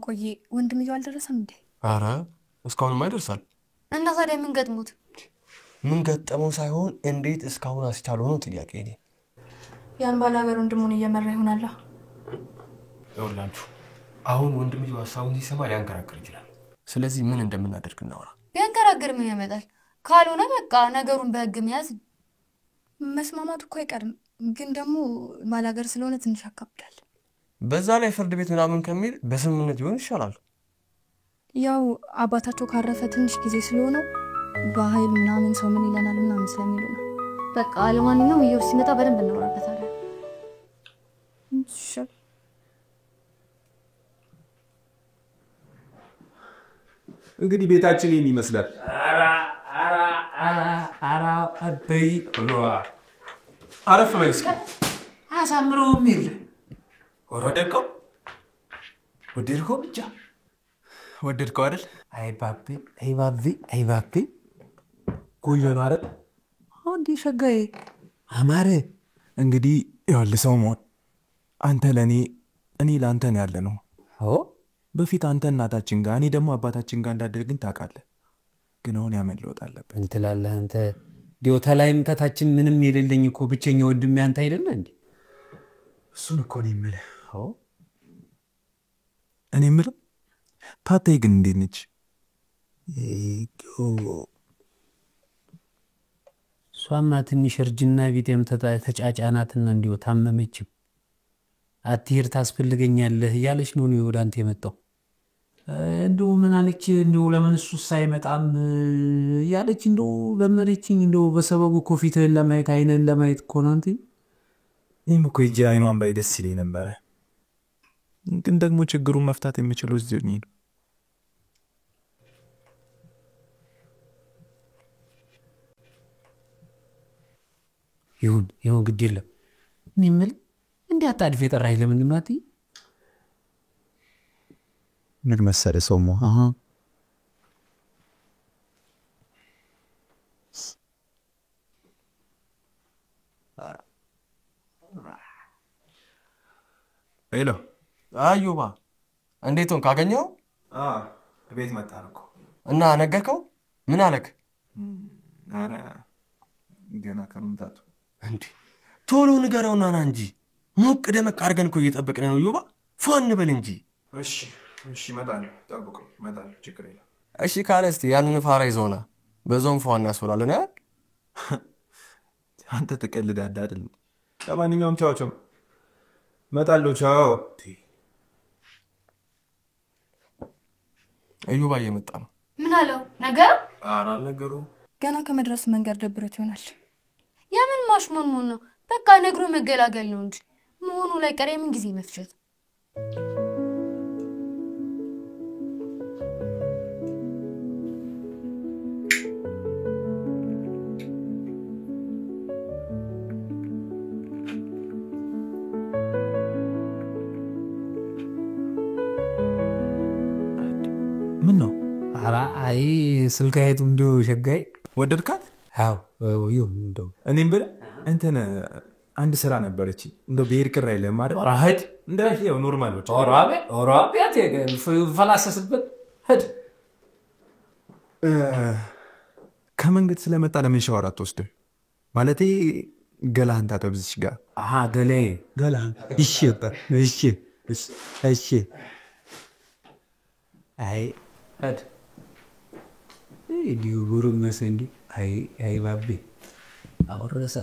ቆይ ወንድምየው አልደረሰም እንዴ? አረ እስካሁንማ ይደርሳል። እና ታዲያ ምን ገጥሞት? ምን ገጠመው ሳይሆን እንዴት እስካሁን አስቻለው ነው ጥያቄ። እኔ ያን ባላገር ወንድሙን እየመራ ይሆናል። ይኸውላችሁ አሁን ወንድምየው ሀሳቡን ሲሰማ ሊያንከራክር ይችላል። ስለዚህ ምን እንደምናደርግ እናውራ። ቢያንከራክር ምን ያመጣል? ካልሆነ በቃ ነገሩን በህግ መያዝ። መስማማቱ እኮ አይቀርም፣ ግን ደግሞ ባላገር ስለሆነ ትንሽ ያካብዳል። በዛ ላይ ፍርድ ቤት ምናምን ከሚል በስምምነት ቢሆን ይሻላል። ያው አባታቸው ካረፈ ትንሽ ጊዜ ስለሆነው በኃይል ምናምን ሰው ምን ይለናል ምናምን ስለሚሉ ነው። በቃ ለማንኛውም እየው ሲመጣ በደንብ እናወራበታለን። እሺ እንግዲህ ቤታችን ይሄን ይመስላል። አራ አራ አራ አራ አበይ አረፍ በል እስኪ። አሳምረውም የለ ወደድከው? ወደድከው ብቻ ወደድከው አይደል? አይ ባቤ አይ ባቤ አይ ባቤ ቆንጆ ነው አይደል? እንዴ ሸጋዬ አማረ። እንግዲህ ይኸውልህ ሰው መሆን አንተ ለእኔ እኔ ለአንተ ነው ያለ ነው። አዎ በፊት አንተ እናታችን ጋር እኔ ደግሞ አባታችን ጋር እንዳደረግን ታውቃለህ። ግን አሁን ያመለወጥ አለብን። ምን ትላለህ አንተ? እንዲያው ተላይም ተታችን ምንም የሌለኝ እኮ ብቸኛ ወንድሜ አንተ አይደለ እንዴ? እሱን እኮ ነው የምልህ። አዎ እኔ የምልህ ታታይ ግን እንዴት ነች? እሷማ ትንሽ እርጅና ቢጤም ተጫጫናትና እንዲሁ ታመመችም። አትሄድ ታስፈልገኛለህ እያለች ነው እኔ ወደ አንተ የመጣው። እንደው ምን አለች? እንደው ለምን እሱ ሳይመጣም እያለች እንደው ለመነችኝ። እንደው በሰበቡ እኮ ፊትህን ለማየት አይንህን ለማየት እኮ ነው አንተ። እኔም እኮ ሂጄ አይኗን ባይ ደስ ይለኝ ነበረ። ግን ደግሞ ችግሩን መፍታት የምችለው እዚሁ ሆኜ ነው። ይሁን ይሁን፣ ግድ የለም። እኔ የምልህ እንዲህ አጣድፌ የጠራኸኝ ለምንድን ነው? አትይ ምን መሰለህ ሰውሞ Hello አዩባ እንዴት ሆንክ? አገኘኸው? ቤት መጣን እኮ። እና ነገርከው? ምን አለክ? ኧረ ገና ከመምጣቱ። እንዴ ቶሎ ንገረውና ና እንጂ። ሞቅ ደመቅ አድርገን እኮ እየጠበቅን ነው። ዩባ ፏ እንበል እንጂ። እሺ እሺ፣ እመጣለሁ። ጠብቁኝ፣ እመጣለሁ። ችግር የለም። እሺ ካለ እስኪ ያንን ፋራ ይዘውና በዛውም ፏ እናስብላለን። አይደል? አንተ ትቀልዳለህ አይደል? ለማንኛውም ቻው ቻው፣ እመጣለሁ። ቻው። እዩባ እየመጣ ነው። ምን አለው ነገር? ኧረ አልነገሩም። ገና ከመድረሱ መንገድ ደብሮት ይሆናል። የምን ማሽሞንሞን ነው? በቃ ነግሮ መገላገል ነው እንጂ መሆኑ ላይ ቀረ የምን ጊዜ መፍጀት። ምን ነው? ኧረ አይ ስልክ አይቱ እንደው ሸጋይ ወደድካት? አዎ ይሁን። እንደው እኔም ብለህ እንትን አንድ ስራ ነበረች እንደው ብሄድ ቅር አይልህም አይደል? ኧረ ሂድ እንደ ያው normal በቃ። ኦራቤ ኦራቤ ፈላሰስበት ሂድ። ከመንገድ ስለመጣ ለምን ሻወር አትወስድም? ማለቴ ገላህን ታጠብ እዚች ጋር። አሃ ገላዬ ገላህን። እሺ እሺ እሺ። አይ ሂድ እንዲሁ ጉርምስ እንዲህ አይ አይ ባቤ አወረሰ።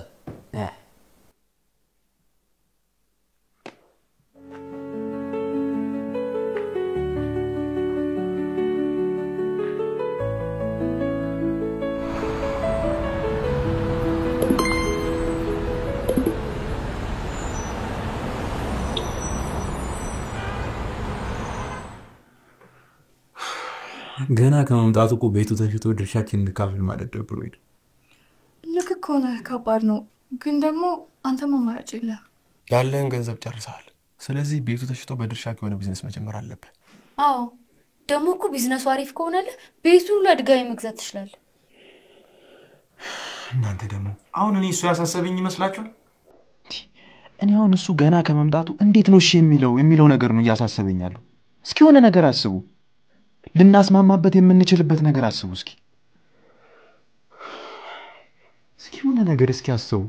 ገና ከመምጣቱ እኮ ቤቱ ተሽጦ ድርሻችን እንካፍል ማለት ደብሮኝ ነው። ልክ እኮ ነህ፣ ከባድ ነው። ግን ደግሞ አንተም አማራጭ የለህም። ያለህን ገንዘብ ጨርሰሃል። ስለዚህ ቤቱ ተሽጦ በድርሻ ከሆነ ቢዝነስ መጀመር አለብህ። አዎ ደግሞ እኮ ቢዝነሱ አሪፍ ከሆነልህ ቤቱን ሁሉ ድጋሚ መግዛት ትችላለህ። እናንተ ደግሞ አሁን እኔ እሱ ያሳሰበኝ ይመስላችኋል? እኔ አሁን እሱ ገና ከመምጣቱ እንዴት ነው እሺ የሚለው ነገር ነው እያሳሰበኝ ያለው። እስኪ የሆነ ነገር አስቡ፣ ልናስማማበት የምንችልበት ነገር አስቡ። እስኪ እስኪ የሆነ ነገር እስኪ አስቡ።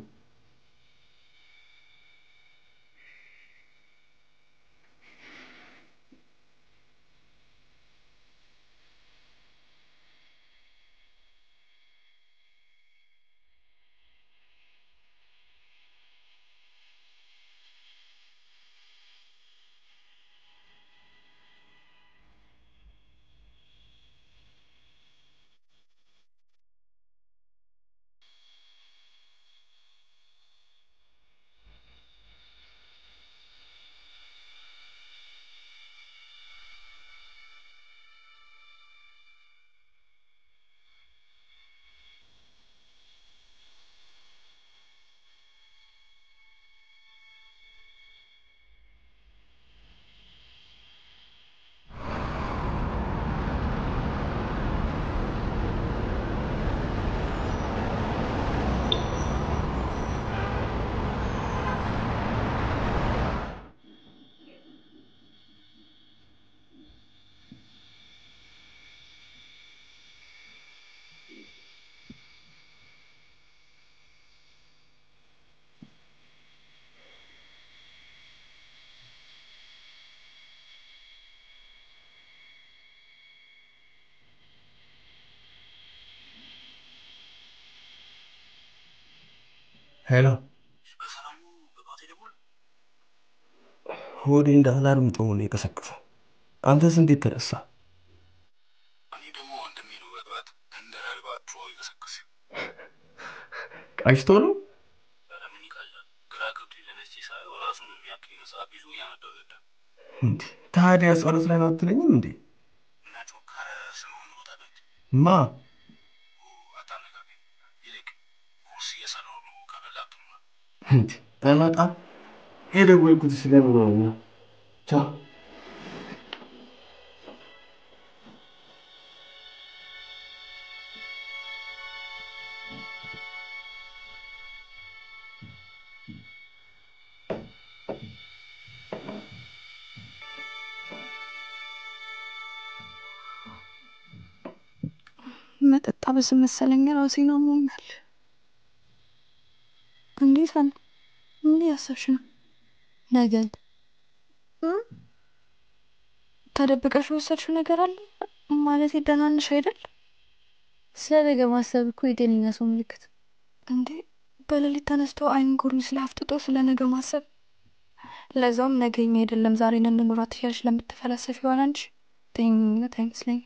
Hello፣ ሆዴ እንደ alarm ጮሆ ነው የቀሰቀሰው። አንተስ እንዴት ተነሳ? ቃሽቶ ነው? እንዴ ታዲያ ጸሎት ላይ ነው አትለኝም እንዴ? ማ እንዴ በመጣም የደወልኩት ስለምን ነው? ቻው። መጠጣ በስ መሰለኝ ራሴን አሞኛል። እንዴት አለ? ምን እያሰብሽ ነው? ነገን ተደብቀሽ የወሰድሽው ነገር አለ? ማለቴ ደህና ነሽ አይደል? ስለ ነገ ማሰብ እኮ የጤነኛ ሰው ምልክት። እንዴ በሌሊት ተነስቶ አይን ኮርኒስ ላይ አፍጥጦ ስለ ነገ ማሰብ፣ ለዛውም ነገ የኛ አይደለም ዛሬን እንኑራት እያልሽ ለምትፈላሰፊ ይሆናል እንጂ ጤነኝነት አይመስለኝም።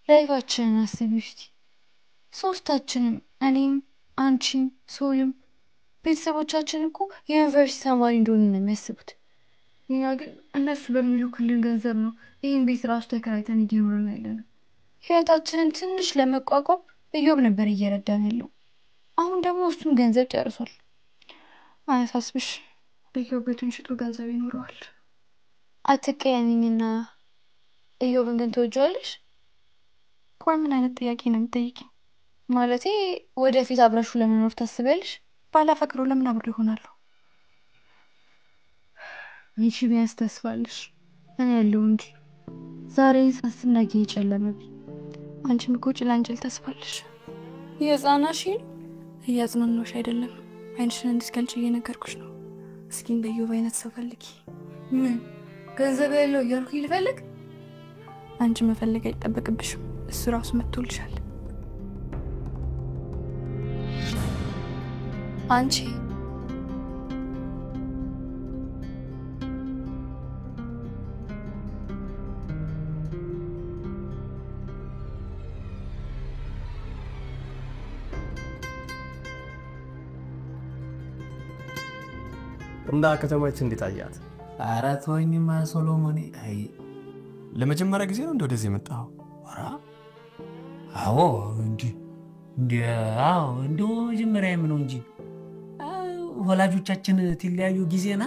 Life ኣችንን አስቢ እስቲ። ሶስታችንም እኔም፣ አንቺም፣ ሶልም ቤተሰቦቻችን እኮ የዩኒቨርሲቲ ተማሪ እንደሆነ ነው የሚያስቡት። እኛ ግን እነሱ በሚልኩልን ገንዘብ ነው ይህን ቤት ራሱ ተከራይተን እየኖርን ያለነው። ህይወታችንን ትንሽ ለመቋቋም እዮብ ነበር እየረዳን ያለው። አሁን ደግሞ እሱም ገንዘብ ጨርሷል። አያሳስብሽ፣ እዮብ ቤቱን ሽጦ ገንዘብ ይኖረዋል። አትቀየሚኝና እዮብን ግን ትወጂዋለሽ? ቆይ ምን አይነት ጥያቄ ነው የምጠይቂኝ? ማለቴ ወደፊት አብረሹ ለመኖር ታስቢያለሽ? ባላፈቅረው ለምን አብሬው እሆናለሁ? አንቺ ቢያንስ ተስፋ አለሽ፣ እኔ ያለው እንጂ ዛሬን ሳስብ ነገ የጨለመብኝ። አንቺም እኮ ጭላንጭል ተስፋ አለሽ። የህፃናሽን እያጽናናሁሽ አይደለም፣ አይንሽን እንድትገልጪ እየነገርኩሽ ነው። እስኪ እንደ ኢዮብ አይነት ሰው ፈልጊ። ምን ገንዘብ ያለው እያልኩኝ ልፈልግ? አንቺ መፈለግ አይጠበቅብሽም፣ እሱ ራሱ መጥቶልሻል። አንቺ እና ከተማችን እንዴት አያት? ኧረ ተወኝማ ሶሎሞኔ። አይ ለመጀመሪያ ጊዜ ነው እንደ ወደዚህ የመጣኸው? ኧረ አዎ፣ እንዲ እንዲ አዎ፣ እንደው መጀመሪያ ነው እንጂ ወላጆቻችን ትለያዩ ጊዜና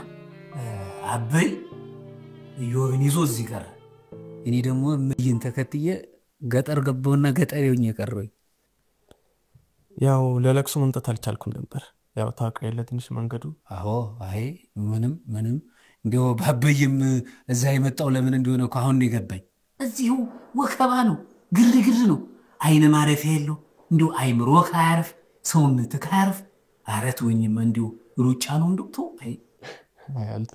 አበይ ኢዮብን ይዞ እዚህ ቀረ። እኔ ደግሞ እምዬን ተከትዬ ገጠር ገባሁና ገጠር ሆኜ ቀረሁኝ። ያው ለለቅሶ መምጣት አልቻልኩም ነበር። ያው ታውቀው የለ ትንሽ መንገዱ። አዎ፣ አይ ምንም ምንም እንዲያው ባበይም እዛ የመጣው ለምን እንደሆነ እኮ አሁን ነው የገባኝ። እዚሁ ወከባ ነው፣ ግርግር ነው፣ አይን ማረፊያ የለው። እንዲሁ አይምሮ ካያርፍ ሰውነት ካያርፍ፣ ኧረ ተወኝማ፣ እንዲሁ ሩጫ ነው እንደው ተው። አይ አንተ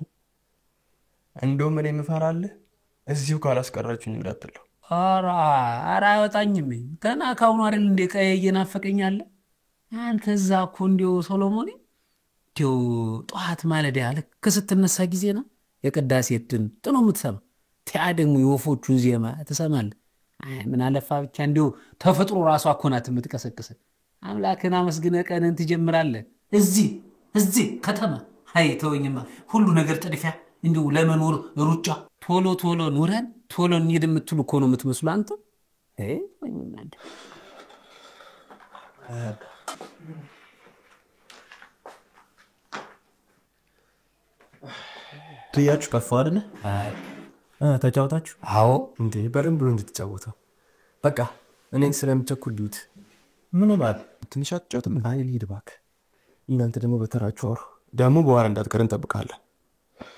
እንደውም እኔ የምፈራልህ እዚሁ ካላስቀራችሁኝ እንዳትለው። ኧረ ኧረ አይወጣኝም። ገና ካሁኑ አይደል እንደ ቀዬ እየናፈቀኝ አለ። አንተ እዛ እኮ እንዲያው ሶሎሞኔ እንዲያው ጠዋት ማለዳ ልክ ስትነሳ ጊዜ ነው የቅዳሴ ድምፅ ነው የምትሰማ። ቲያ ደግሞ የወፎቹን ዜማ ትሰማለህ። አይ ምን አለፋ ብቻ እንዲያው ተፈጥሮ ራሷ እኮ ናት የምትቀሰቅስህ። አምላክን አመስግነህ ቀንን ትጀምራለህ። እዚህ እዚህ ከተማ አይ ተወኝማ፣ ሁሉ ነገር ጥድፊያ፣ እንዲሁ ለመኖር ሩጫ፣ ቶሎ ቶሎ ኑረን ቶሎ እንሂድ የምትሉ እኮ ነው የምትመስሉ አንተ። አይ ወይም አንተ ትያችሁ ከፍ አይደለ? ተጫውታችሁ? አዎ እንዴ በደንብ ነው እንድትጫወተው። በቃ እኔን ስለምቸኩል ልዩት። ምን ሆናል? ትንሽ አትጫወትም? አይ ልሂድ እባክህ። እናንተ ደግሞ በተራችሁ አውሩ። ደግሞ በኋላ እንዳትቀር እንጠብቃለን።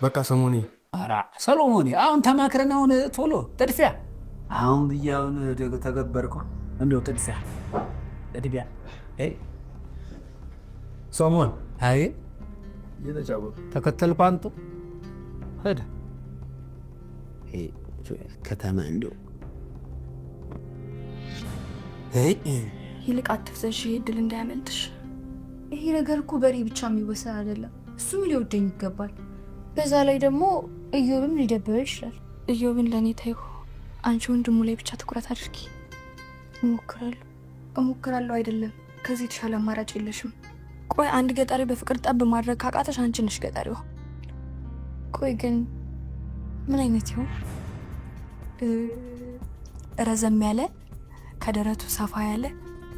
በቃ ሰሞኔ ኧረ ሰሎሞኔ አሁን ተማክረን አሁን ቶሎ ጥድፊያ አሁን ብዬ አሁን ተገበርከው እንደው ጥድፊያ ጥድፊያ። አይ ሰሞን አይ እየተጫወቱ ተከተልኩ አንተ ሄደ ከተማ እንደው ይልቅ አትፍዘሽ፣ ይሄ እድል እንዳያመልጥሽ። ይሄ ነገር እኮ በእኔ ብቻ የሚወሰን አይደለም። እሱም ሊወደኝ ይገባል። በዛ ላይ ደግሞ ኢዮብም ሊደብረው ይችላል። ኢዮብን ለእኔ ተይው። አንቺ ወንድሙ ላይ ብቻ ትኩረት አድርጊ። እሞክራለሁ እሞክራለሁ አይደለም፣ ከዚህ የተሻለ አማራጭ የለሽም። ቆይ አንድ ገጠሬ በፍቅር ጠብ ማድረግ ካቃተሽ አንቺ ነሽ ገጠሬው። ቆይ ግን ምን አይነት ይሆን? ረዘም ያለ ከደረቱ ሰፋ ያለ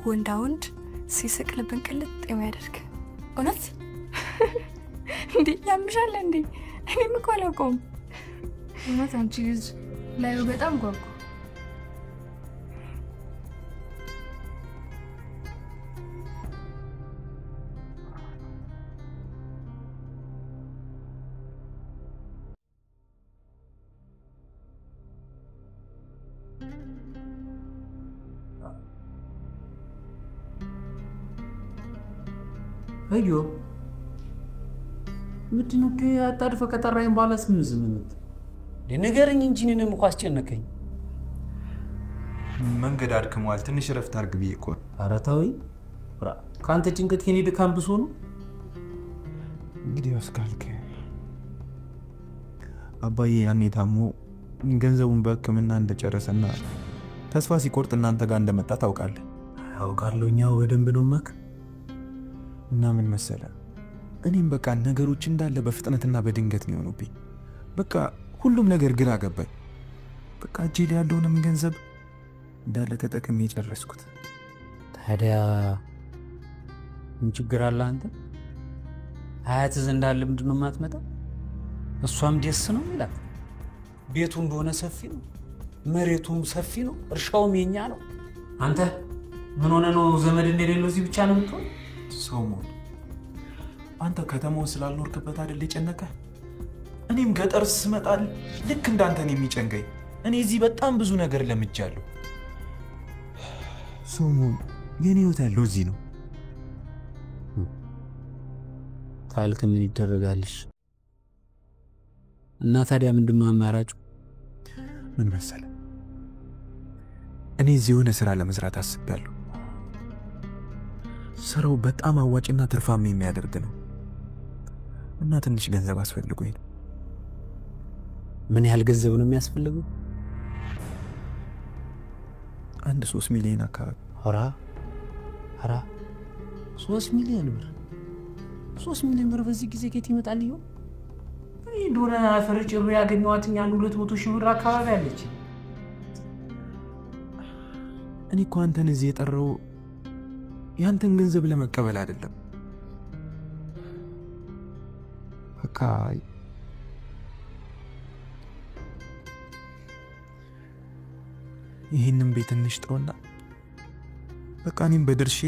ወንዳ ወንድ ሲስቅ ልብን ቅልጥ የሚያደርግ። እውነት እንዴ ያምሻል እንዴ? እኔም እኮ አላውቀውም። እውነት አንቺ ልጅ ላዩ በጣም ጓጓ። እዮ ምንድን ነው አጣድፈህ ከጠራኸኝ በኋላ ዝም ዝም የምትል? ንገረኝ እንጂ እኔንም እኮ አስጨነቀኝ። መንገድ አድክሟል፣ ትንሽ እረፍት አድርግ ብዬ እኮ ነው። ኧረ ተወኝ፣ ከአንተ ጭንቀት የኔ ድካም ብሶ ነው። እንግዲህ እስካልክ አባዬ ያኔ ታሞ ገንዘቡን በሕክምና እንደጨረሰና ተስፋ ሲቆርጥ እናንተ ጋር እንደመጣ ታውቃለህ። አውቃለሁ፣ እኛው በደንብ ነው መክ እና ምን መሰለ፣ እኔም በቃ ነገሮች እንዳለ በፍጥነትና በድንገት ነው የሆኑብኝ። በቃ ሁሉም ነገር ግራ ገባኝ። በቃ እጄ ላይ ያለውንም ገንዘብ እንዳለ ተጠቅሜ የጨረስኩት። ታዲያ ምን ችግር አለ? አንተ አያትህ ዘንድ አለ ምንድን ነው የማትመጣው? እሷም ደስ ነው ይላት። ቤቱ እንደሆነ ሰፊ ነው፣ መሬቱም ሰፊ ነው፣ እርሻውም የኛ ነው። አንተ ምን ሆነ ነው ዘመድ እንደሌለው እዚህ ብቻ ነው የምትሆን? ሰሞን አንተ ከተማውን ስላልኖርክበት አይደል የጨነቀህ? እኔም ገጠር ስመጣ ልክ እንዳንተ ነው የሚጨንቀኝ። እኔ እዚህ በጣም ብዙ ነገር ለምጃለሁ። ሶሞን የኔ ህይወት ያለው እዚህ ነው። ታልክ ምን ይደረጋልሽ? እና ታዲያ ምንድነው አማራጩ? ምን መሰለህ፣ እኔ እዚህ የሆነ ስራ ለመስራት አስቤያለሁ። ስራው በጣም አዋጭና ትርፋማ የሚያደርግ ነው እና ትንሽ ገንዘብ አስፈልጎኝ ነው። ምን ያህል ገንዘብ ነው የሚያስፈልገው? አንድ 3 ሚሊዮን አካባቢ። ኧረ ኧረ 3 ሚሊዮን ብር 3 ሚሊዮን ብር በዚህ ጊዜ ከየት ይመጣል? ይኸው እኔ እንደሆነ አፈር ጭሬ ያገኘኋት አንድ 200 ሺህ ብር አካባቢ አለች። እኔ እኮ አንተን እዚህ የጠራው ያንተን ገንዘብ ለመቀበል አይደለም። በቃ ይህንን ቤት እንሽጠውና በቃ እኔም በድርሼ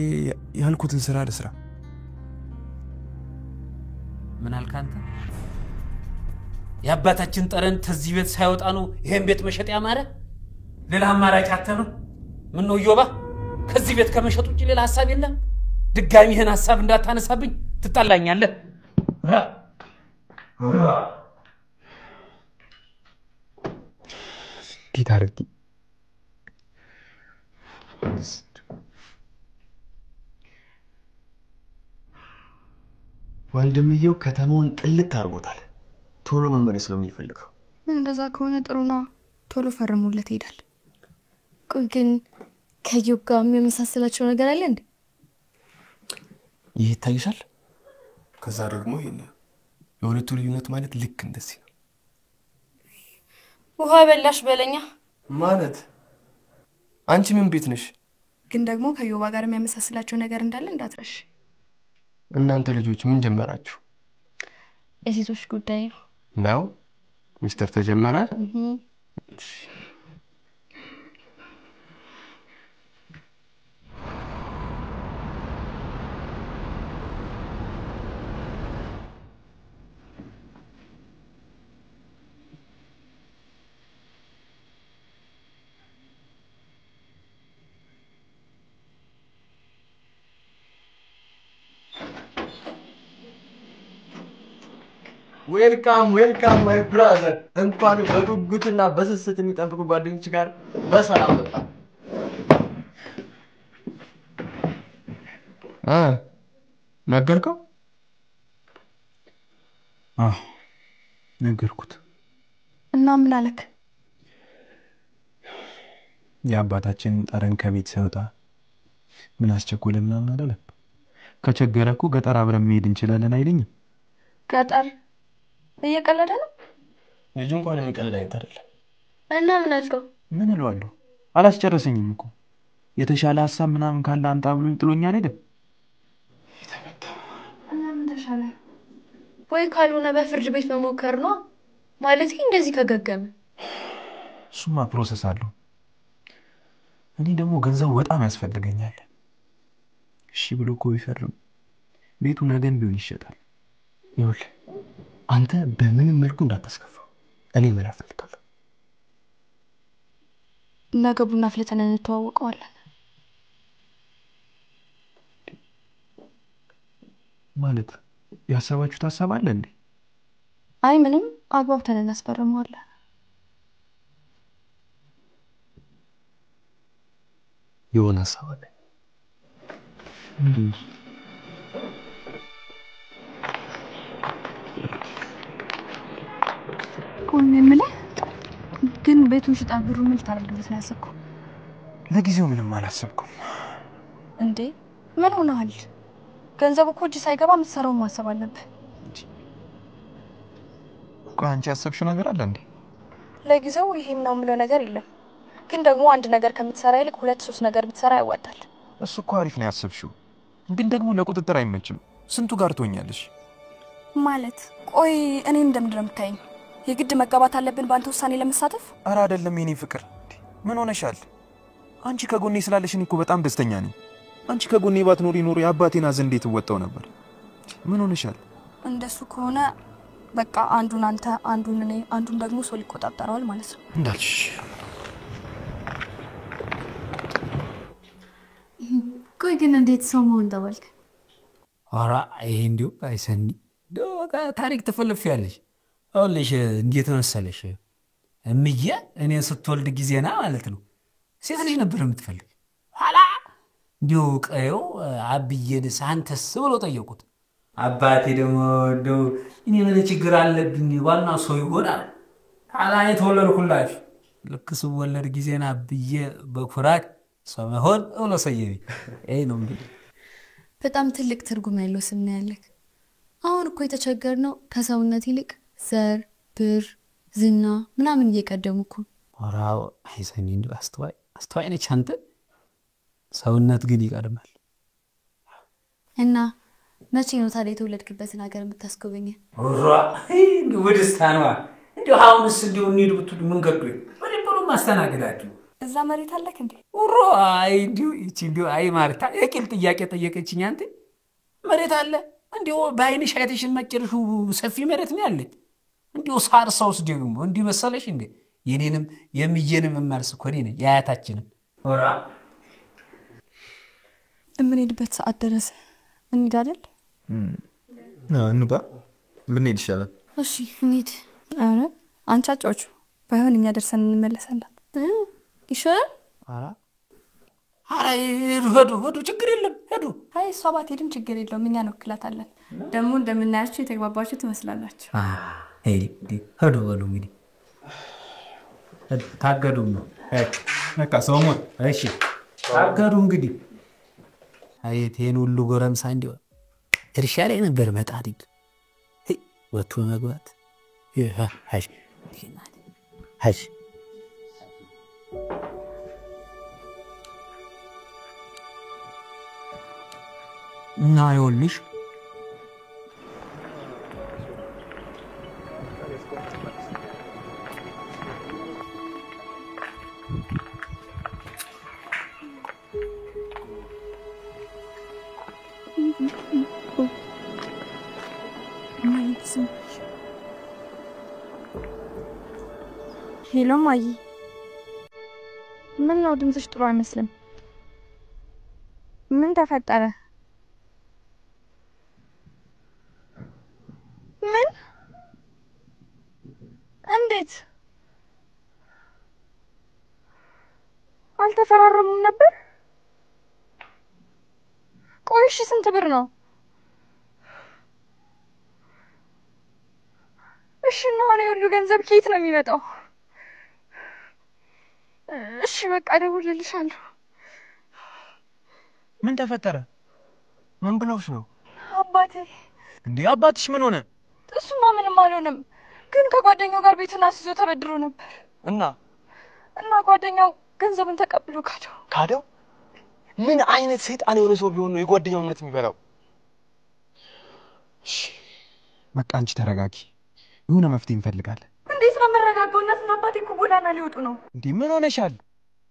ያልኩትን ስራ ልስራ። ምን አልክ አንተ? የአባታችን ጠረን ተዚህ ቤት ሳይወጣ ነው ይሄን ቤት መሸጥ ያማረ? ሌላ አማራጭ አጥተህ ነው? ምን ነው እዮባ፣ ከዚህ ቤት ከመሸጥ ውጭ ሌላ ሀሳብ የለም? ድጋሚ ይሄን ሀሳብ እንዳታነሳብኝ ትጣላኛለህ። እንዴት አድርጊ ወንድምየው ከተማውን ጥልት አድርጎታል። ቶሎ መመለስ ነው የሚፈልገው። እንደዛ ከሆነ ጥሩ ነው። ቶሎ ፈርሙለት ይሄዳል። ቆይ ግን ከኢዮብ ጋር የሚመሳሰላቸው ነገር አለ እንዴ? ይህ ይታይሻል። ከዛ ደግሞ ይሄ የሁለቱ ልዩነት ማለት ልክ እንደዚህ ነው። ውሃ በላሽ በለኛ ማለት አንቺ ምን ቤት ነሽ? ግን ደግሞ ከኢዮብ ጋር የሚያመሳስላቸው ነገር እንዳለ እንዳትረሽ። እናንተ ልጆች ምን ጀመራችሁ? የሴቶች ጉዳይ ነው። ሚስተር ተጀመረ። Welcome welcome my brother። እንኳን በጉጉትና በስስት የሚጠብቁ ጓደኞች ጋር በሰላም መጣ። ነገርከው? አዎ ነገርኩት። እና ምን አለክ? የአባታችን ጠረን ከቤት ሲወጣ ምን አስቸኮለ ምናምን አላለም። ከቸገረ እኮ ገጠር አብረን መሄድ እንችላለን አይለኝም? ገጠር እየቀለደ ነው ልጁ። እንኳን የሚቀልድ አይነት አይደለም። እና ምን አልከው? ምን እለዋለሁ? አላስጨረሰኝም እኮ። የተሻለ ሀሳብ ምናምን ካለ አንጣ ብሎኝ ጥሎኝ አልሄድም። እና ምን ተሻለ? ወይ ካልሆነ በፍርድ ቤት መሞከር ነው ማለት እንደዚህ ከገገመ። እሱማ process አለው። እኔ ደግሞ ገንዘቡ በጣም ያስፈልገኛል። እሺ ብሎ እኮ ቢፈርም ቤቱ ነገም ቢሆን ይሸጣል። ይኸውልህ አንተ በምንም መልኩ እንዳታስከፋው። እኔ ምን እፈልጋለሁ? ነገ ቡና አፍልተን እንተዋወቀዋለን። ማለት ያሰባችሁት ሀሳብ አለ እንዴ? አይ ምንም፣ አግባብተን እናስፈርመዋለን። የሆነ ሀሳብ አለ። ቆይ የምልህ ግን ቤቱን ሽጣ ብሩ ምን ልታደርግበት ነው ያሰብከው? ለጊዜው ምንም አላሰብኩም። እንዴ ምን ሆነሃል? ገንዘቡ እኮ እጅ ሳይገባ የምትሰራውን ማሰብ አለብህ። ቆይ አንቺ ያሰብሽው ነገር አለ እንዴ? ለጊዜው ይሄም ነው የምለው ነገር የለም። ግን ደግሞ አንድ ነገር ከምትሰራ ይልቅ 2 3 ነገር ብትሰራ ያዋጣል። እሱ እኮ አሪፍ ነው ያሰብሽው፣ ግን ደግሞ ለቁጥጥር አይመችም። ስንቱ ጋር ትሆኛለሽ ማለት? ቆይ እኔ እንደምንድን ነው የምታየኝ? የግድ መጋባት አለብን በአንተ ውሳኔ ለመሳተፍ? ኧረ አይደለም የኔ ፍቅር፣ ምን ሆነሻል? አንቺ ከጎኔ ስላለሽ እኔ እኮ በጣም ደስተኛ ነኝ። አንቺ ከጎኔ ባትኖሪ ኖሮ የአባቴን ሐዘን እንዴት እወጣው ነበር? ምን ሆነሻል? እንደሱ ከሆነ በቃ አንዱን አንተ፣ አንዱን እኔ፣ አንዱን ደግሞ ሶል ይቆጣጠረዋል ማለት ነው። እንዳልሽ። ቆይ ግን እንዴት ሰው መሆን ተባልክ? ኧረ ይሄ እንዲሁ አይሰኒ ታሪክ ትፈልፊያለሽ። ይኸውልሽ እንዴት መሰለሽ እምዬ እኔን ስትወልድ ጊዜና ማለት ነው ሴት ልጅ ነበር የምትፈልግ። ኋላ እንዲሁ ቀየው አብዬንስ አንተስ ብሎ ጠየቁት። አባቴ ደግሞ እንደው እኔ ምን ችግር አለብኝ ዋና ሰው ይሆናል። ኋላ የተወለድኩላችሁ ልክ ስወለድ ጊዜና አብዬ በኩራት ሰው መሆን ብሎ ሰየመኝ። ይሄ ነው እንግዲህ። በጣም ትልቅ ትርጉም ያለው ስም ነው ያለክ። አሁን እኮ የተቸገርነው ከሰውነት ይልቅ ዘር፣ ብር፣ ዝና ምናምን እየቀደሙ እኮ። ኧረ አይሰኒ እንዲሁ አስተዋይ አስተዋይ ነች አንተ። ሰውነት ግን ይቀድማል። እና መቼ ነው ታዲያ የተወለድክበትን ሀገር የምታስጎበኘን? ኧረ እንዲሁ በደስታ ነዋ። እንዲሁ አሁንስ እንዲሁ እንሂድ ብትሉ ምን ገዶኝ በደንብ ነው የማስተናግዳችሁ። እዛ መሬት አለክ እንዴ? ኡሮ አይ እንዲሁ ይቺ እንዲሁ አይ ማርታ የቂል ጥያቄ ጠየቀችኝ። አንተ መሬት አለ እንዲሁ በአይንሽ አይተሽን መጨረሹ ሰፊ መሬት ነው ያለኝ። እንዲሁ ሳር ሰውስ ደግሞ እንዲሁ መሰለሽ እንዴ? የኔንም የሚየንም የማርስ እኮ እኔ ነኝ የአያታችንን። ኧረ የምንሄድበት ሰዓት ደረሰ። እንሂድ አይደል? እንውጣ፣ ብንሄድ ይሻላል። እሺ እንሂድ። ኧረ አንቺ አጫዎቹ ባይሆን እኛ ደርሰን እንመለሳለን። ይሻላል። ኧረ ሄዱ ሄዱ፣ ችግር የለም ሄዱ። አይ እሷ ባትሄድም ችግር የለውም፣ እኛ እንወክላታለን። ደግሞ እንደምናያችሁ የተግባባችሁ ትመስላላችሁ። ሄዱ በሉ እንግዲህ ታገዱም ነው በቃ ሰውሞን። እሺ ታገዱ እንግዲህ። አየት ይሄን ሁሉ ጎረምሳ እንዲሁ እርሻ ላይ ነበር መጣድ ወጥቶ መግባት። ሀሽ እና ይኸውልሽ Hello ማይ፣ ምን ነው ድምፅሽ ጥሩ አይመስልም። ምን ተፈጠረ? ምን? እንዴት? አልተፈራረሙም ነበር? ቆይ እሺ ስንት ብር ነው? እሺ እና አሁን የሁሉ ገንዘብ ከየት ነው የሚመጣው? እሺ በቃ እደውልልሻለሁ። ምን ተፈጠረ? ምን ብለውሽ ነው? አባቴ። እንዴ አባትሽ ምን ሆነ? እሱማ ምንም አልሆነም፣ ግን ከጓደኛው ጋር ቤቱን አስይዞ ተበድሮ ነበር። እና ጓደኛው ገንዘቡን ተቀብሎ ካደው። ካደው? ምን አይነት ሰይጣን የሆነ ሰው ቢሆን ነው የጓደኛው እምነት የሚበላው? እሺ በቃ አንቺ ተረጋጊ፣ የሆነ መፍትሄ እንፈልጋለን። እንዴት ነው የምረጋጋው? እናትና አባቴ እኮ ጎዳና ሊወጡ ነው። እንዴ ምን ሆነሻል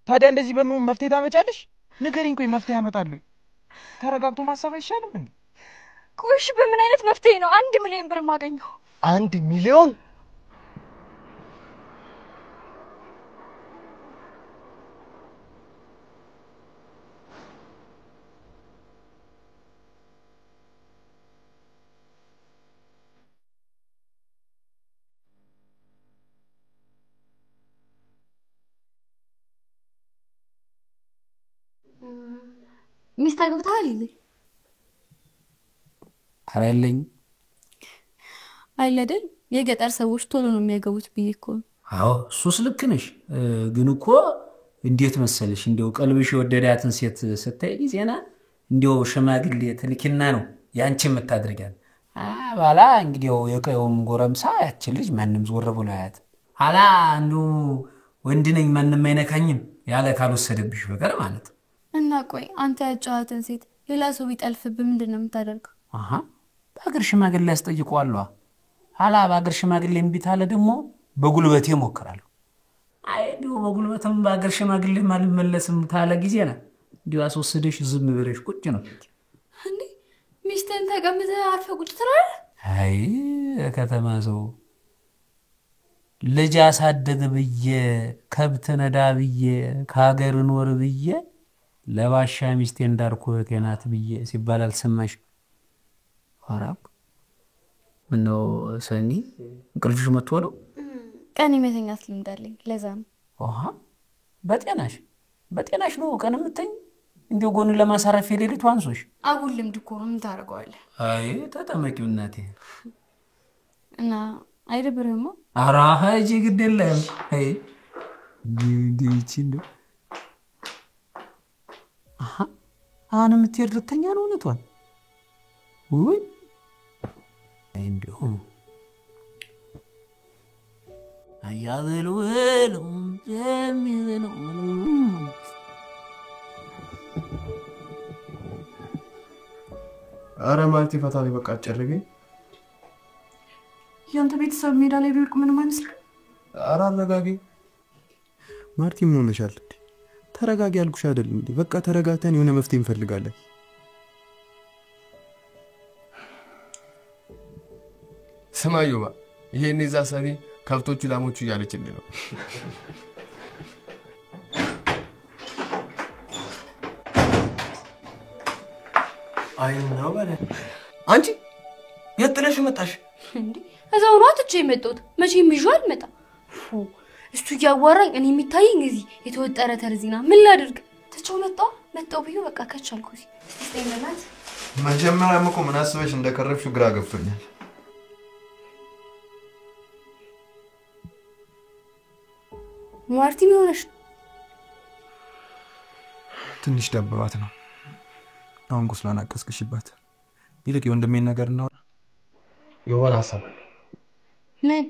ታዲያ? እንደዚህ በምን መፍትሄ ታመጫለሽ? ንገሪኝ። ቆይ መፍትሄ ያመጣሉ። ተረጋግቶ ማሰብ አይሻልም እንዴ? ቆይ እሺ በምን አይነት መፍትሄ ነው 1 ሚሊዮን ብር የማገኘው? 1 ሚሊዮን? ሚስት አግብተሃል እንዴ? ኧረ የለኝም። አይደል የገጠር ሰዎች ቶሎ ነው የሚያገቡት ብዬ እኮ ነው። አዎ እሱስ ልክ ነሽ። ግን እኮ እንዴት መሰለሽ እንደው ቀልብሽ የወደዳትን ሴት ስታይ ጊዜና እንደው ሽማግሌ ትልኪና ነው ያንቺ የምታደርጊያት። ባላ እንግዲህ የቀየውም ጎረምሳ ያችን ልጅ ማንም ዞር ብሎ አያት። ኋላ እንደው ወንድ ነኝ ማንም አይነካኝም ያለ ካልወሰደብሽ በቀር ማለት ነው። እና ቆይ አንተ ያጫዋትን ሴት ሌላ ሰው ቢጠልፍብህ ምንድን ነው የምታደርገው? አሃ በአገር ሽማግሌ ያስጠይቀዋለሁ። ኋላ በአገር ሽማግሌ እምቢ ታለ ደግሞ በጉልበቴ እሞክራለሁ። አይ እንዲሁ በጉልበትም በአገር ሽማግሌም አልመለስም ታለ ጊዜ ነው እንዲሁ አስወስደሽ ዝም ብለሽ ቁጭ ነው። እንዴ ሚስትህን ተቀምጠህ አርፈህ ቁጭ ትላለህ? አይ ከተማ ሰው ልጅ አሳድግ ብዬ ከብት ነዳ ብዬ ከሀገር ኖር ብዬ ለባሻ ሚስቴ እንዳርኩ እህቴ ናት ብዬ ሲባል አልሰማሽ? ኧረ ምነው ሰኒ እንቅልፍሽ መጥቶ ነው? ቀን የመተኛት ልምድ አለኝ፣ ለዛ ነው። ኦሃ በጤናሽ በጤናሽ ነው ቀን የምተኝ? እንዲሁ ጎን ለማሳረፍ የሌሊቱ አንሶሽ? አጉል ልምድ እኮ ነው። ምን ታደርገዋለህ? አይ ተጠመቂው እናቴ። እና አይደብርህማ? ኧረ ሂጂ ግድ የለም። አይ እንዲሁ ይቺ እንደው አሃ አሁን የምትሄድ ልተኛ ነው? እውነቷን? ውይ እንዲሁ አያበሉ የሚበሉ አረ ማለቴ ፈታ ላይ በቃ አጨርገኝ። ያንተ ቤተሰብ ሜዳ ላይ ቢወድቅ ምንም አይመስልም? አረ አረጋጊ ማርቲ፣ ምን ሆነሻል? ተረጋጊ ያልኩሽ አይደል እንዴ? በቃ ተረጋግተን የሆነ መፍትሄ እንፈልጋለን። ስማ ዮባ፣ ይሄኔ እዛ ሰኒ ከብቶቹ ላሞቹ እያለችልህ ነው። አይ ነው በለ። አንቺ የት ጥለሽው መጣሽ? እንዴ እዛው ነው ትቼ የመጣሁት። መቼም ይዤው አልመጣም። እሱ እያዋራኝ እኔ የሚታየኝ እዚህ የተወጠረ ተርዚና። ምን ላድርግ? ትቼው መጣሁ መጣሁ ብዬው በቃ ከቻልኩ እዚህ። እስቲ ስጠኝ በእናትህ። መጀመሪያም እኮ ምን አስበሽ እንደከረፍሽው ግራ ገብቶኛል። ማርቲ ምን ሆነሽ? ትንሽ ደብሯት ነው። አሁን ቁስሏን አቀስቅሽባት። ይልቅ የወንድሜን ነገር እናውራ። የሆነ ሀሳብ ምን?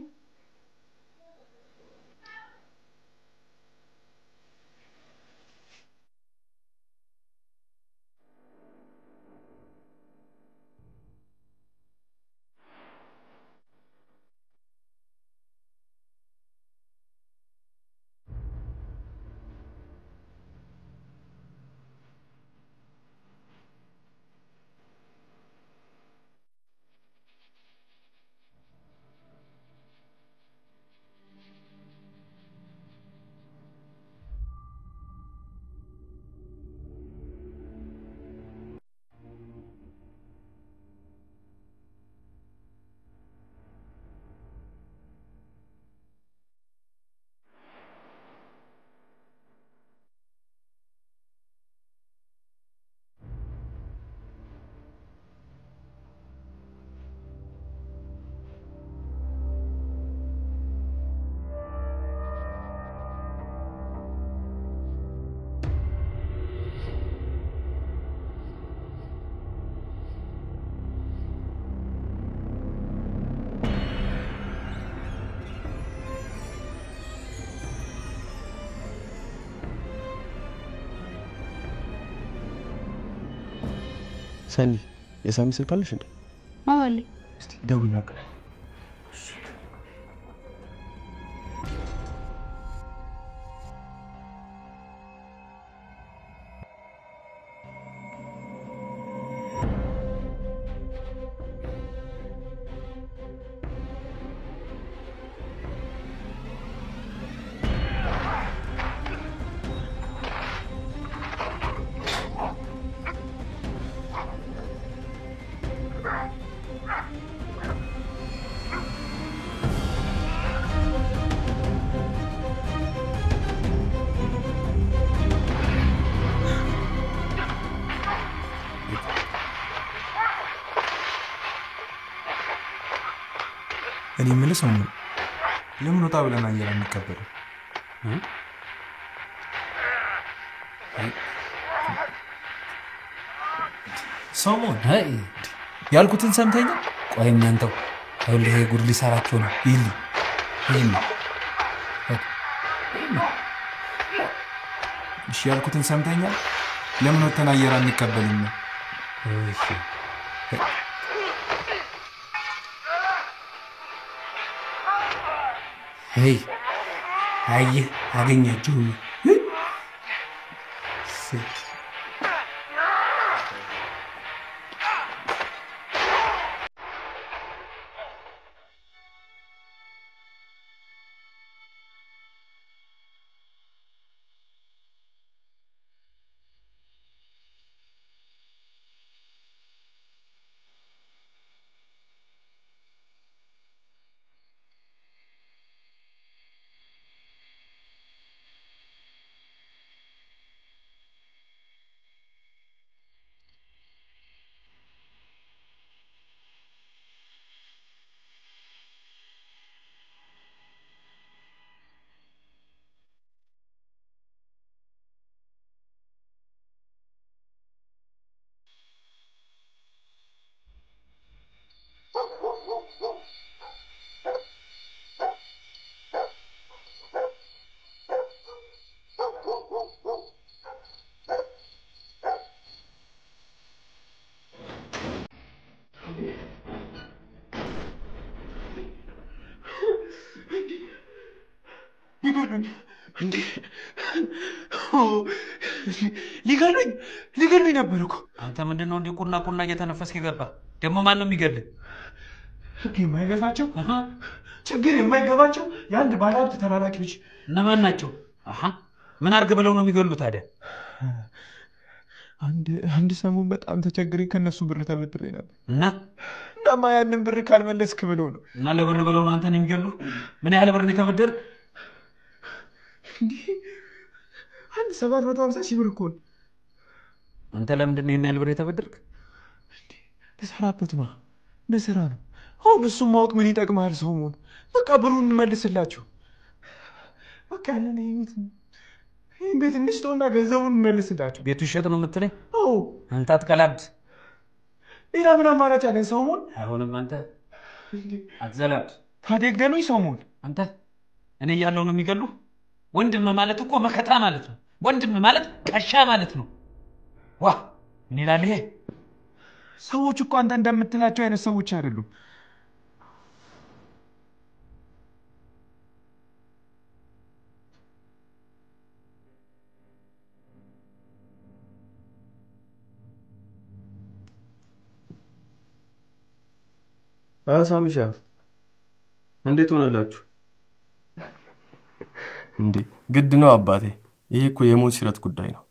ሰኒ የሳሚ ስልክ አለሽ እንዴ? አዎ አለኝ። እስቲ ደውዪ በቃ። እኔ የምልህ ሰው ነው፣ ለምን ወጣ ብለን አየር አንቀበልም? ሰሞን ያልኩትን ሰምተኛል? ቆይ እናንተው ይኸውልህ፣ ይሄ ጉድ ሊሰራቸው ነው። ይል ይል እሺ፣ ያልኩትን ሰምተኛል? ለምን ወጥተን አየር አንቀበልም? እሺ ሄይ አየህ፣ አገኛችሁ። እንዴ ሊገሉኝ ሊገሉኝ ነበር እኮ። አንተ ምንድነው እንዲህ ቁና ቁና እየተነፈስክ የገባ? ደግሞ ማን ነው የሚገልህ? ህግ የማይገዛቸው ችግር የማይገባቸው የአንድ ባለሀብት ተላላኪዎች። እነማን ናቸው? አሃ ምን አድርግ ብለው ነው የሚገሉ ታዲያ? አንድ ሰሞን በጣም ተቸግሬ ከነሱ ብር ተበድሬ ነበር። እና እናማ ያንን ብር ካልመለስክ ብለው ነው። እና ለብር ብለው ነው አንተን የሚገሉ? ምን ያህል ብር ነው የተበደርክ? እንዲህ አንድ 750 ሺህ ብር እኮ ነው። አንተ ለምንድን ነው ይሄን ያህል ብር የተበደርክ? ልሰራበት ነው፣ ለስራ ነው። አሁን እሱን ማወቅ ምን ይጠቅማል? ሰሞን በቃ ብሩን እንመልስላችሁ። በቃ ያለን ይሄን ቤት እንሽጠውና ገንዘቡን እንመልስላችሁ። ቤቱ ይሸጥ ነው የምትለኝ? አዎ። አንተ አትቀላብድ። ሌላ ምን አማራጭ አለን? ሰሞን አይሆንም። አንተ አትዘላብድ። ታዲያ ግደሉኝ። ሰሞን አንተ እኔ እያለሁ ነው የሚገሉ? ወንድም ማለት እኮ መከታ ማለት ነው። ወንድም ማለት ቀሻ ማለት ነው። ዋ ምን ይላል ይሄ? ሰዎች እኮ አንተ እንደምትላቸው አይነት ሰዎች አይደሉም። ሳሚሻ እንዴት ሆነላችሁ? እንዴ ግድ ነው አባቴ። ይሄ እኮ የሞት ሽረት ጉዳይ ነው።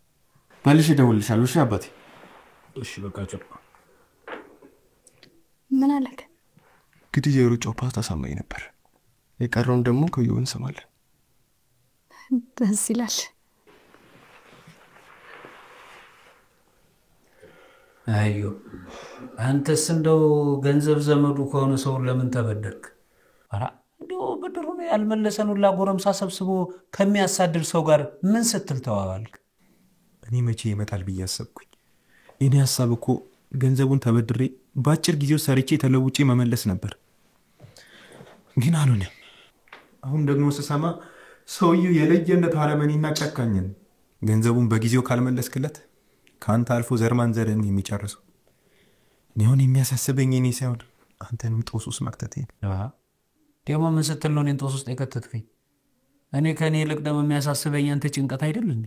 መልሼ እደውልልሻለሁ። እሺ አባቴ። እሺ በቃ ጨው። ምን አለክ? እንግዲህ የሩጫው ፓስታ አሳማኝ ነበር። የቀረውን ደግሞ ከዩ እንሰማለን። ደስ ይላል። አዩ አንተስ እንደው ገንዘብ ዘመዱ ከሆነ ሰውን ለምን ተበደርክ? ኧረ እንደው ብድሩን ያልመለሰን ሁላ ጎረምሳ ሰብስቦ ከሚያሳድር ሰው ጋር ምን ስትል ተዋዋልክ? እኔ መቼ ይመጣል ብዬ አሰብኩኝ። የኔ ሀሳብ እኮ ገንዘቡን ተበድሬ በአጭር ጊዜው ሰርቼ ተለውጬ መመለስ ነበር፣ ግን አልሆነም። አሁን ደግሞ ስሰማ ሰውየው የለየለት አረመኔና ጨካኝ ነው። ገንዘቡን በጊዜው ካልመለስክለት ከአንተ አልፎ ዘር ማንዘርህን የሚጨርሰው። እኔ አሁን የሚያሳስበኝ እኔ ሳይሆን አንተንም ጦስ ውስጥ መክተቴ ነው። ደግሞ ምን ስትል ነው እኔን ጦስ ውስጥ የከተትከኝ? እኔ ከእኔ ይልቅ ደግሞ የሚያሳስበኝ አንተ ጭንቀት አይደል እንዴ?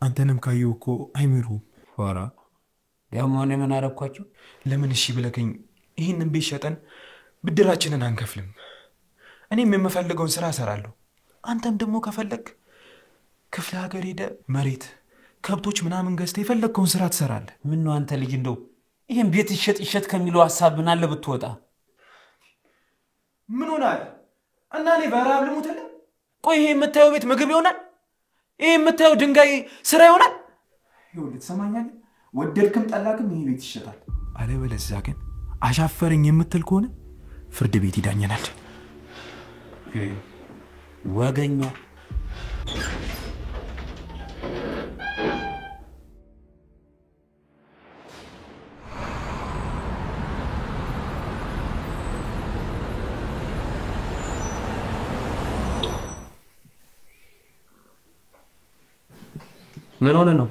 አንተንም ካየሁ እኮ አይምሩም። ኧረ ደግሞ እኔ ምን አደረኳቸው? ለምን እሺ ብለከኝ ይህንን ቤት ሸጠን ብድራችንን አንከፍልም? እኔም የምፈልገውን ስራ እሰራለሁ። አንተም ደግሞ ከፈለግ ክፍለ ሀገር ሄደህ መሬት፣ ከብቶች ምናምን ገዝተህ የፈለግከውን ስራ ትሰራለህ። ምን ነው አንተ ልጅ እንደው ይህን ቤት ይሸጥ ይሸጥ ከሚለው ሀሳብ ምን አለ ብትወጣ? ምን ሆናል እና እኔ በረሃብ ልሙትልህ? ቆይ ይሄ የምታየው ቤት ምግብ ይሆናል? ይሄ የምታየው ድንጋይ ስራ ይሆናል? ይኸውልህ ትሰማኛለህ? ወደድክም ጠላክም ይሄ ቤት ይሸጣል። አለበለዚያ ግን አሻፈረኝ የምትል ከሆነ ፍርድ ቤት ይዳኘናል። ወገኛ ምን ሆነ ነው?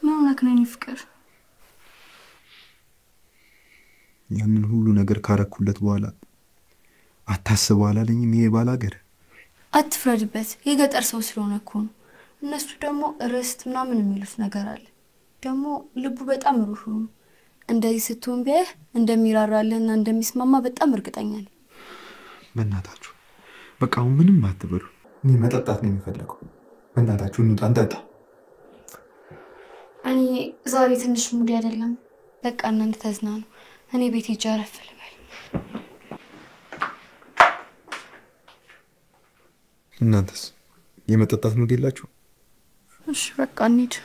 ምን ሆነክ ነው የኔ ፍቅር? ያንን ሁሉ ነገር ካረኩለት በኋላ አታስበው አላለኝም ይሄ ባላገር? አትፍረድበት፣ የገጠር ሰው ስለሆነ እኮ ነው። እነሱ ደግሞ ርስት ምናምን የሚሉት ነገር አለ። ደግሞ ልቡ በጣም ሩህሩህ ነው። እንደዚህ ስትሆን ቢያይህ እንደሚራራልህና እንደሚስማማ በጣም እርግጠኛ ነኝ። በእናታችሁ በቃ አሁን ምንም አትበሉ። እኔ መጠጣት ነው የሚፈለገው። በእናታችሁ እንውጣ እንጠጣ። እኔ ዛሬ ትንሽ ሙድ አይደለም። በቃ እናንተ ተዝናኑ። እኔ ቤት ሄጄ አረፍ ልበል። እናንተስ የመጠጣት ሙድ የላችሁ? እሺ በቃ እንሂድ።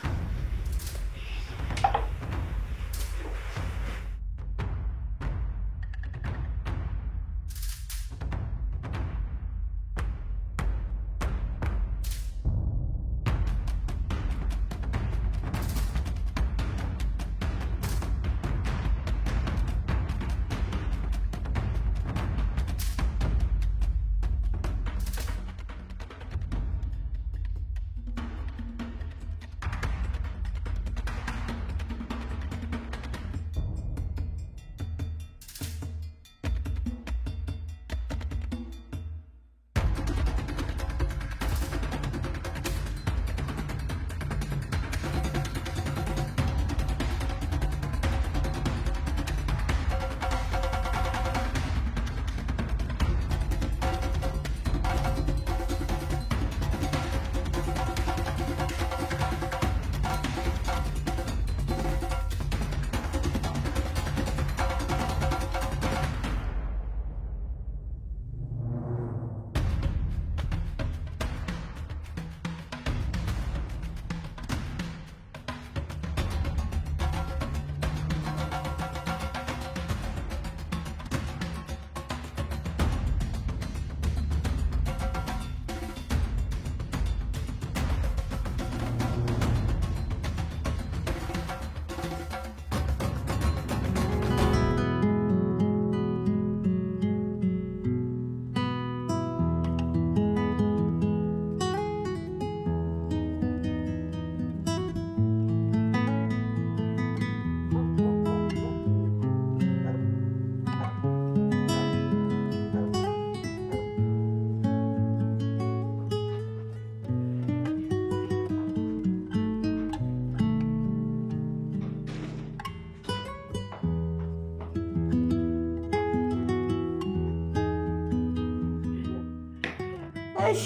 እሺ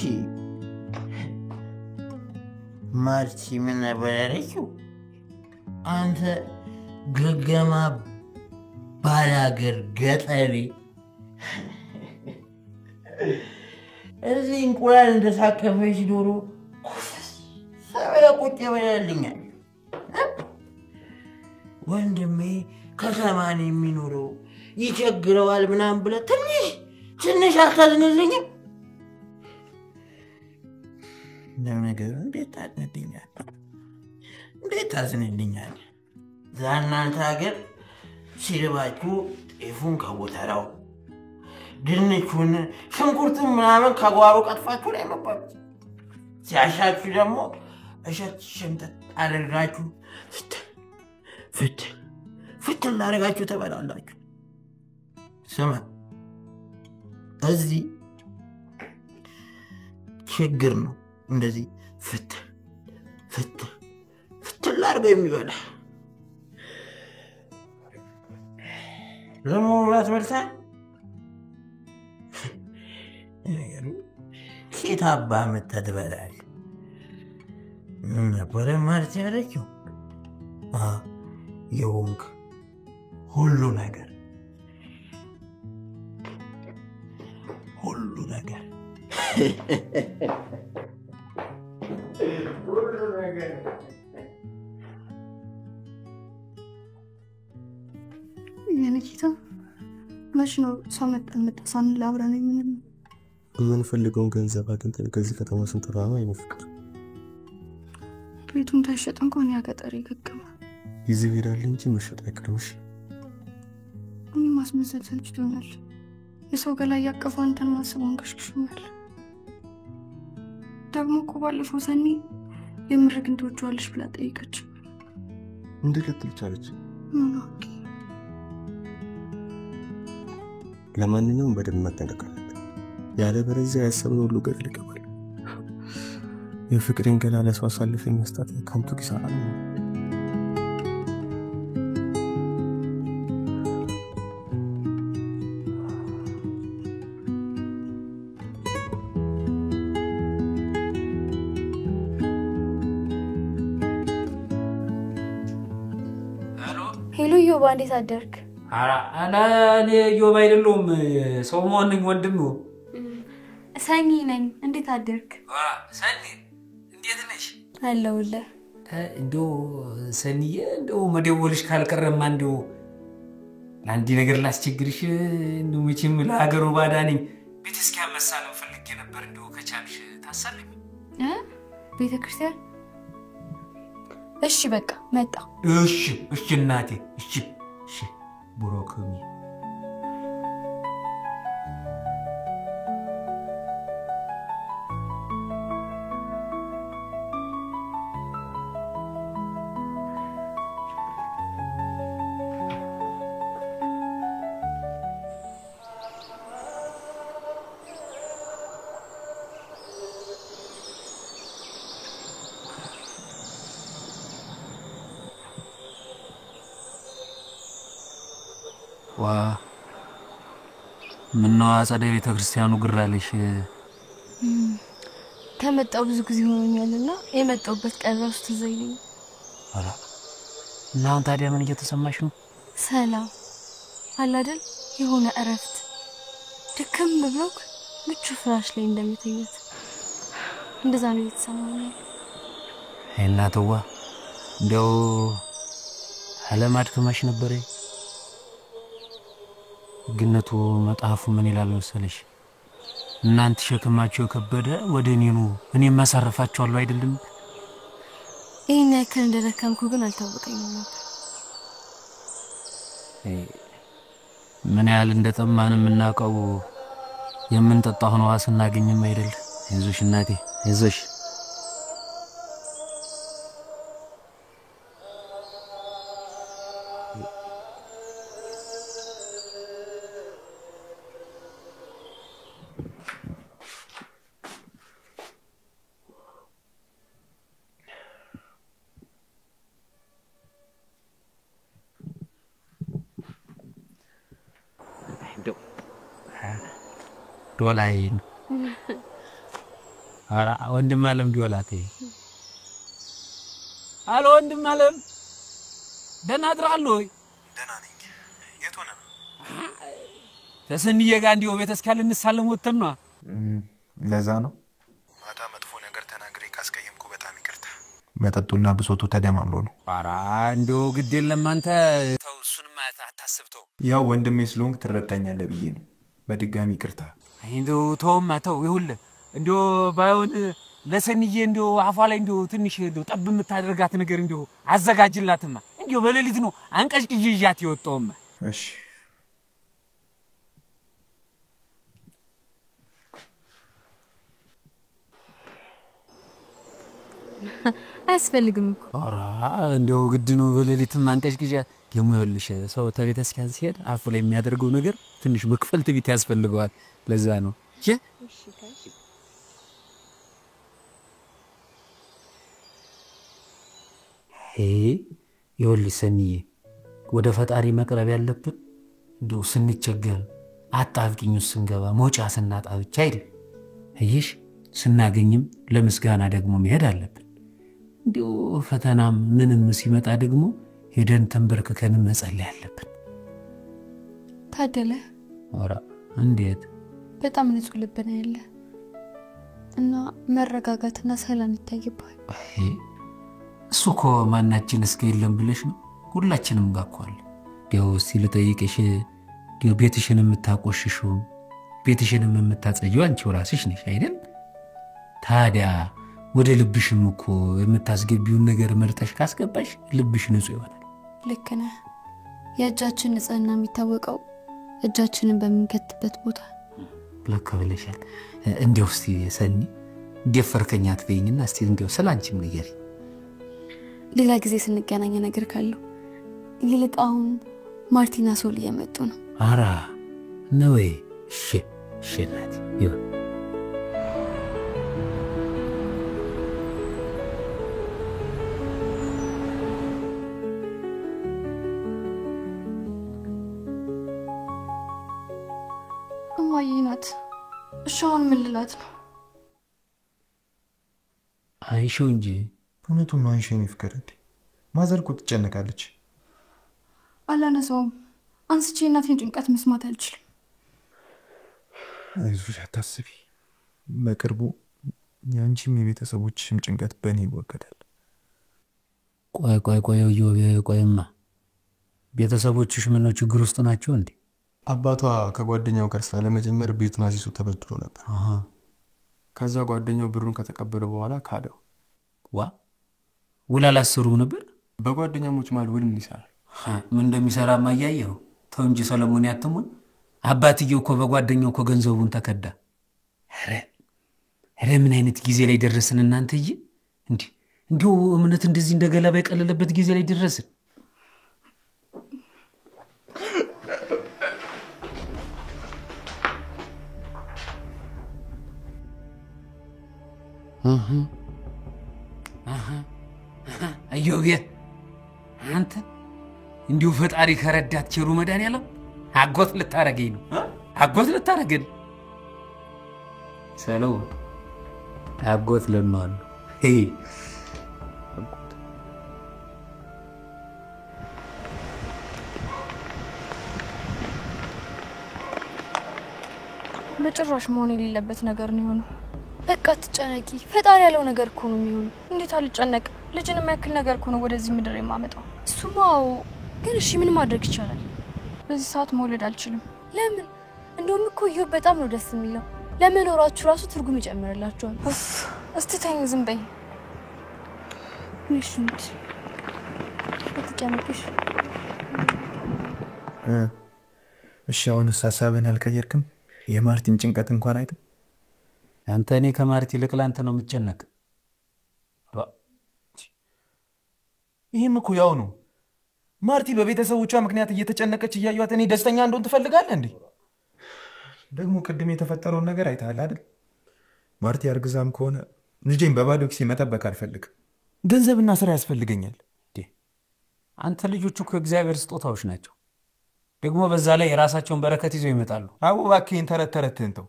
ማርቲ ምን ነበር ያለችው? አንተ ገገማ ባላገር ገጠሬ እዚህ እንቁላል እንደሳከፈች ዶሮ ኩፍስ ብለህ ቁጭ ብለህልኛል። ወንድሜ ከተማ ነው የሚኖረው ይቸግረዋል ምናምን ብለህ ትንሽ ትንሽ አታዝንልኝም? ለነገሩ እንዴት ታዝንልኛለህ? እንዴት ታዝንልኛለህ? እዛ እናንተ ሀገር ሲርባችሁ ጤፉን ከጎተራው ድንቹን ሽንኩርቱን ምናምን ከጓሮ ቀጥፋችሁ ላይ መባሉት፣ ሲያሻችሁ ደግሞ እሸት ሸምጠጥ አድርጋችሁ ፍትል ፍትል ፍትል አድርጋችሁ ትበላላችሁ። ስማ እዚህ ችግር ነው እንደዚህ ፍትል ፍትል ፍትል አድርገው የሚበላ። ለመሆኑ እራት በልተሃል? ነገሩ ኬት አባህ መተህ ትበላለህ? ምን ነበረ ማርቲ ያለችው? የሆንክ ሁሉ ነገር ሁሉ ነገር ሁሉ ነገር። የኔ ጌታ መች ነው ሰው መጣ መጣ ሳንል አብረን የምንለው? የምንፈልገውን ገንዘብ አግኝተን ከዚህ ከተማ ስንጠፋ ነው የኔ ፍቅር። ቤቱን ታይሸጥ እንኳን ያ ገጠር ይገገማል። ጊዜው ይሄዳል እንጂ መሸጥ አይቀርም። እሺ እኔ ማስመሰል ሰልችቶኛል። የሰው ገላ እያቀፈ አንተን ማሰብ አንገሽግሾኛል። ደግሞ እኮ ባለፈው ሰኒ የምር ግን ትወጂዋለሽ ብላ ጠይቀች። እንዴት ልትል ቻለች? ምን አውቄ። ለማንኛውም በደንብ መጠንቀቅ አለብን። ያለበለዚያ ያሰብነው ሁሉ ገደል ይገባል። የፍቅሬን ገላ ለሰው አሳልፌ መስጠት ከንቱ ኪሳራ ነው። Hello ዮባ፣ እንዴት አደርክ? ኧረ እኔ ዮባ አይደለሁም ሰው መሆን ነኝ ወንድም። ሰኒ ነኝ። እንዴት አደርክ? ሰኒ እንዴት ነሽ? አለሁልህ። እንደው ሰኒዬ፣ እንደው መደወልሽ ካልቀረማ እንደው ለአንድ ነገር ላስቸግርሽ። እንደው መቼም ለሀገሩ ባዳ ነኝ። ቤተ ክርስቲያን መሳለም ፈልጌ ነበር። እንደው ከቻልሽ ታሳልሚ? ቤተ ክርስቲያን? እሺ በቃ መጣ። እሺ እሺ እናቴ እሺ እሺ። ቡሮክሚ ዋ ምነው አጸደ ቤተ ክርስቲያኑ ግር አለሽ? ከመጣሁ ብዙ ጊዜ ሆኖኛልና የመጣሁበት ቀን ራሱ ትዝ አይለኝም። ኧረ እና አሁን ታዲያ ምን እየተሰማሽ ነው? ሰላም አለ አይደል? የሆነ እረፍት፣ ድክም ብሎክ ምቹ ፍራሽ ላይ እንደመተኛት እንደዛ ነው እየተሰማኝ ያለው። እናትዋ እንደው ዓለም አድክማሽ ነበር። ግነቱ መጽሐፉ ምን ይላል መሰለሽ? እናንተ ሸክማችሁ የከበደ ወደ እኔ ኑ እኔም አሳርፋችኋለሁ አይደለም? ይሄን ያክል እንደደከምኩ ግን አልታወቀኝም ነበር። ምን ያህል እንደጠማን የምናውቀው የምንጠጣውን ውሃ ስናገኝም አይደል? አይዞሽ እናቴ አይዞሽ። ዶላይን ኧረ ወንድም አለም ዲወላቴ አሎ ወንድም አለም ደህና አድረሃል ወይ? ደህና ነኝ። የት ሆነህ ነው? ተሰንዬ ጋር እንዲሁ ቤተክርስቲያን ልንሳለም ወጥተን ነዋ። ለዛ ነው ማታ መጥፎ ነገር ተናግሬ ካስቀየምኩ በጣም ይቅርታ። መጠጡና ብሶቱ ተደማምሮ ነው። ኧረ እንደው ግድ የለም አንተ ተው፣ እሱንማ አታስብ ተው። ያው ወንድሜ ስለሆንክ ትረዳኛለህ ብዬ ነው። በድጋሚ ይቅርታ። አይ እንደው ተውማ ተው። ይኸውልህ እንደው ባይሆን ለሰንዬ እንደው አፏ ላይ እንደው ትንሽ እንደው ጠብ የምታደርጋት ነገር እንደው አዘጋጅላትማ። እንደው በሌሊት ነው አንቀጭቅዤ ይዣት የወጣሁማ። እሺ አያስፈልግም እኮ። ኧረ እንደው ግድ ነው በሌሊትም አንቀጭቅዤ። ደግሞ ይኸውልሽ ሰው ተቤተክርስቲያን ሲሄድ አፉ ላይ የሚያደርገው ነገር ትንሽ መክፈልት ቢት ያስፈልገዋል። ለዛ ነው። እሺ ይኸውልሽ ሰኒዬ፣ ወደ ፈጣሪ መቅረብ ያለብን እንደው ስንቸገር አጣብቂኝ ውስጥ ስንገባ መውጫ ስናጣ ብቻ አይደል። እይሽ ስናገኝም ለምስጋና ደግሞ መሄድ አለብን። እንዲሁ ፈተናም ምንም ሲመጣ ደግሞ ሄደን ተንበርክከን መጸለይ አለብን። ታደለ። ኧረ እንዴት በጣም ንጹህ ልብ ነው ያለህ እና መረጋጋትና ሰላም ይታይብሃል። እሱ እኮ ማናችን እስከ የለም ብለሽ ነው? ሁላችንም ጋር እኮ አለ። እንዲያው እስቲ ልጠይቅሽ፣ እንዲያው ቤትሽን የምታቆሽሽው ቤትሽንም የምታጸጂው አንቺው ራስሽ ነሽ አይደል? ታዲያ ወደ ልብሽም እኮ የምታስገቢውን ነገር መርጠሽ ካስገባሽ ልብሽ ንጹህ ይሆናል። ልክ ነህ። የእጃችን ንጽህና የሚታወቀው እጃችንን በምንከትበት ቦታ። ልክ ብለሻል። እንዲያው እስቲ ሰኒ ደፈርከኝ አትበይኝና እስቲ እንዲያው ስለ አንቺም ንገሪኝ። ሌላ ጊዜ ስንገናኝ ነገር ካለው። ይልቅ አሁን ማርቲና ሶል እየመጡ ነው። ኧረ ነው ወይ? እሺ እሺ እናቴ ይሁን። እማዬ ናት። እሺ አሁን ምን ልላት ነው? አይሽው እንጂ እውነቱን ነው። አይሽ የኔ ፍቅር፣ እንዴ ማዘር እኮ ትጨነቃለች። አላነሳውም። አንስቼ እናቴን ጭንቀት መስማት አልችልም። አይዞሽ፣ አታስቢ። በቅርቡ የአንቺም የቤተሰቦችሽም ጭንቀት በእኔ ይወገዳል። ቆይ ቆይ ቆይ ቆይማ፣ ቤተሰቦችሽ ምነው ችግር ውስጥ ናቸው እንዴ? አባቷ ከጓደኛው ጋር ስራ ለመጀመር ቤቱን አስይዞ ተበድሮ ነበር። ከዛ ጓደኛው ብሩን ከተቀበለ በኋላ ካደው። ዋ ውል አላሰሩም ነበር? በጓደኛሞች መሃል ውል ምን ይሰራል? ምን እንደሚሰራማ እያየኸው። ተው እንጂ ሰለሞን ያትሙን። አባትየው እኮ በጓደኛው እኮ ገንዘቡን ተከዳ። ኧረ ምን አይነት ጊዜ ላይ ደረስን እናንተዬ! እንዲህ እንዲሁ እምነት እንደዚህ እንደገለባ የቀለለበት ጊዜ ላይ ደረስን። ኢዮቤ አንተ እንዲሁ ፈጣሪ ከረዳት ቸሩ መድኃኒዓለም አጎት ልታረገኝ ነው። አጎት ልታረገኝ ሰለው አጎት ለማሉ በጭራሽ መሆን የሌለበት ነገር ነው የሆነው። በቃ አትጨነቂ፣ ፈጣሪ ያለው ነገር እኮ ነው የሚሆነው። እንዴት አልጨነቅ? ልጅን የሚያክል ነገር እኮ ነው ወደዚህ ምድር የማመጣው። እሱማ አዎ፣ ግን እሺ ምን ማድረግ ይቻላል? በዚህ ሰዓት መውለድ አልችልም። ለምን? እንደውም እኮ ኢዮብ በጣም ነው ደስ የሚለው። ለመኖራችሁ ራሱ ትርጉም ይጨምርላችኋል። እስቲ ተይኝ፣ ዝም በይ። እሺ አትጨነቂ። እሺ አሁንስ ሀሳብህን አልቀየርክም? የማርቲን ጭንቀት እንኳን አይተህ አንተ እኔ ከማርቲ ይልቅ ለአንተ ነው የምጨነቅ። ይህም እኮ ያው ነው። ማርቲ በቤተሰቦቿ ምክንያት እየተጨነቀች እያዩት እኔ ደስተኛ እንደሆን ትፈልጋለህ እንዴ? ደግሞ ቅድም የተፈጠረውን ነገር አይተሃል አይደል? ማርቲ አርግዛም ከሆነ ልጄን በባዶ ኪሴ መጠበቅ አልፈልግም። ገንዘብና ስራ ያስፈልገኛል። አንተ ልጆቹ እኮ የእግዚአብሔር ስጦታዎች ናቸው። ደግሞ በዛ ላይ የራሳቸውን በረከት ይዘው ይመጣሉ። አቡ እባክህን ተረት ተረትህን ተው።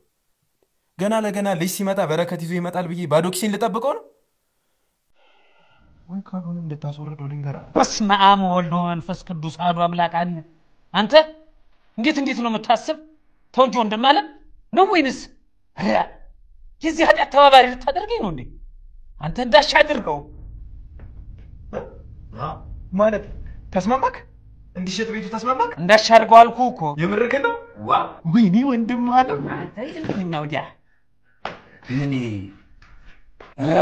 ገና ለገና ልጅ ሲመጣ በረከት ይዞ ይመጣል ብዬ ባዶ ኪሴን ልጠብቀው ነው ወይ? ካልሆነ እንድታስወርደው ልንገርህ። በስመ አብ ወወልድ ወመንፈስ ቅዱስ አሐዱ አምላክ አሜን። አንተ እንዴት እንዴት ነው የምታስብ? ተው እንጂ ወንድም አለም ነው ወይንስ የዚህ ኃጢአት ተባባሪ ልታደርገኝ ነው እንዴ? አንተ እንዳሻ አድርገው ማለት ተስማማክ? እንዲሸጥ ቤቱ ተስማማክ? እንዳሻ አድርገው አልኩህ እኮ። የምርህን ነው? ወይኔ ወንድም አለም አንተ ይልቅና ወዲያ እኔ ራ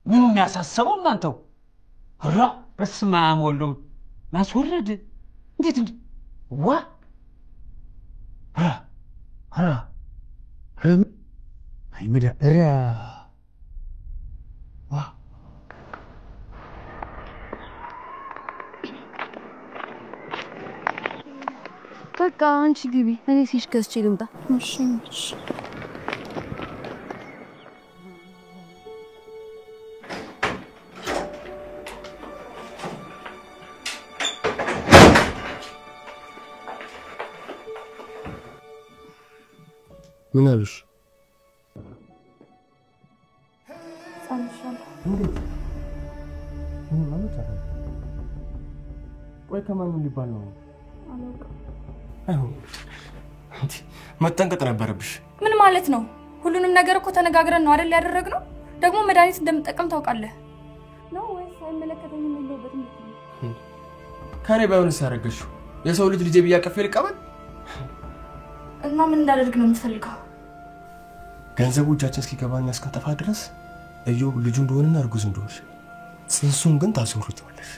ምኑ የሚያሳስበው እናንተው ራ በስመ አብ ወወልድ ማስወረድ እንዴት እንዴ ዋ ራ ራ አይ ምዳ ራ ዋ በቃ አንቺ ግቢ፣ እኔ ሲሽ ገዝቼ ልምጣ። እሺ እሺ። ምን አሉሽ? ጸንሻለሁ። እንዴት? ምን ማለት አለ? ቆይ ከማን ሊባል ነው? አላውቅም። አይሆንም። እንዴ መጠንቀቅ ነበረብሽ። ምን ማለት ነው? ሁሉንም ነገር እኮ ተነጋግረን ነው አይደል ያደረግነው? ደግሞ መድኃኒት እንደምጠቀም ታውቃለህ ነው ወይስ አይመለከተኝም የለሁበትም? ከኔ ባይሆንስ ያደረገሽው? የሰው ልጅ ልጄ ብዬ አቅፌ ልቀበል? እና ምን እንዳደርግ ነው የምትፈልገው? ገንዘቡ እጃችን እስኪገባና እስክንጠፋ ድረስ እዮብ ልጁ እንደሆነና እርጉዝ እንደሆንሽ፣ ጽንሱን ግን ታስወርጂዋለሽ።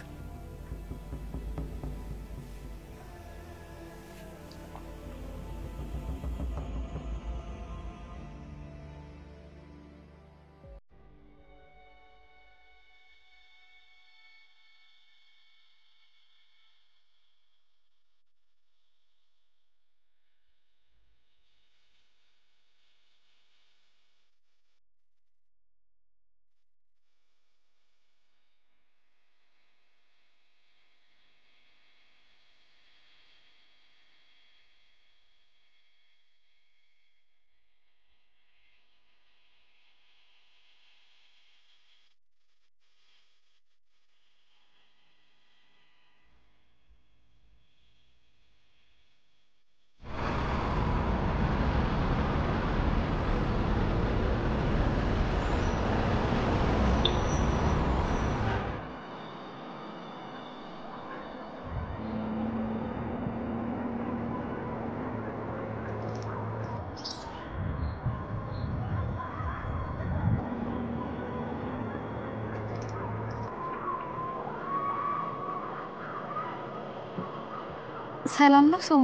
ሰላም ነው ሰው?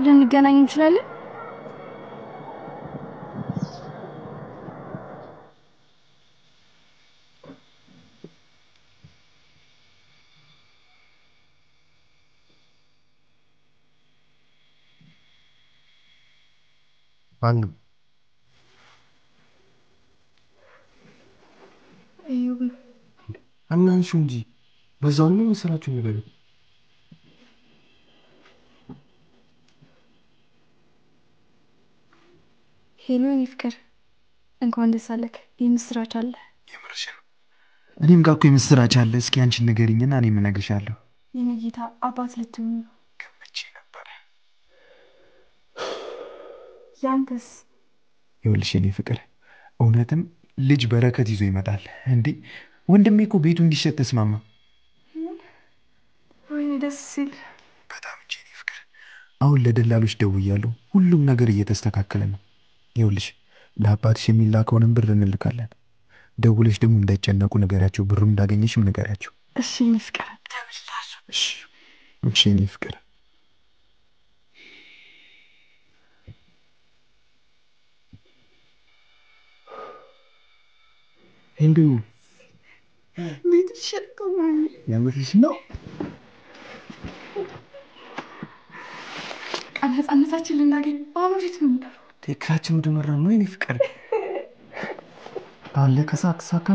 ልንገናኝ እንችላለን? ማንም እዮብ ነው። አናንሺው እንጂ በዛው ነው መሰላችሁ የሚበሉ። Hello የኔ ፍቅር፣ እንኳን ደስ አለክ። የምስራች አለ። የምርሽን? እኔም ጋር እኮ የምስራች አለ። እስኪ አንቺን ንገሪኝና እኔም እነግርሻለሁ። የኔ ጌታ አባት ልትሆን ነው። ገምቼ ነበረ። ያንተስ? ይኸውልሽ የኔ ፍቅር፣ እውነትም ልጅ በረከት ይዞ ይመጣል። እንዴ ወንድሜ እኮ ቤቱ እንዲሸጥ ተስማማ። ወይኔ ደስ ሲል። በጣም እንጂ የኔ ፍቅር። አሁን ለደላሎች ደውያለሁ። ሁሉም ነገር እየተስተካከለ ነው። ይኸውልሽ ለአባትሽ የሚላከውንም ብር እንልካለን። ደውለሽ ደግሞ እንዳይጨነቁ ንገሪያቸው። ብሩን እንዳገኘሽም ንገሪያቸው። እሺ የኔ ፍቅር፣ እደውልልሃለሁ። እሺ እሺ የኔ ፍቅር። እንዲሁ የምርሽ ነው? ቃል ነፃነታችን ልናገኝ በአሁኑ ፊት ነው የምንጠፋው። ትክክላችን ወደ መራ ነው የኔ ፍቅር። አለ ከሳክሳካ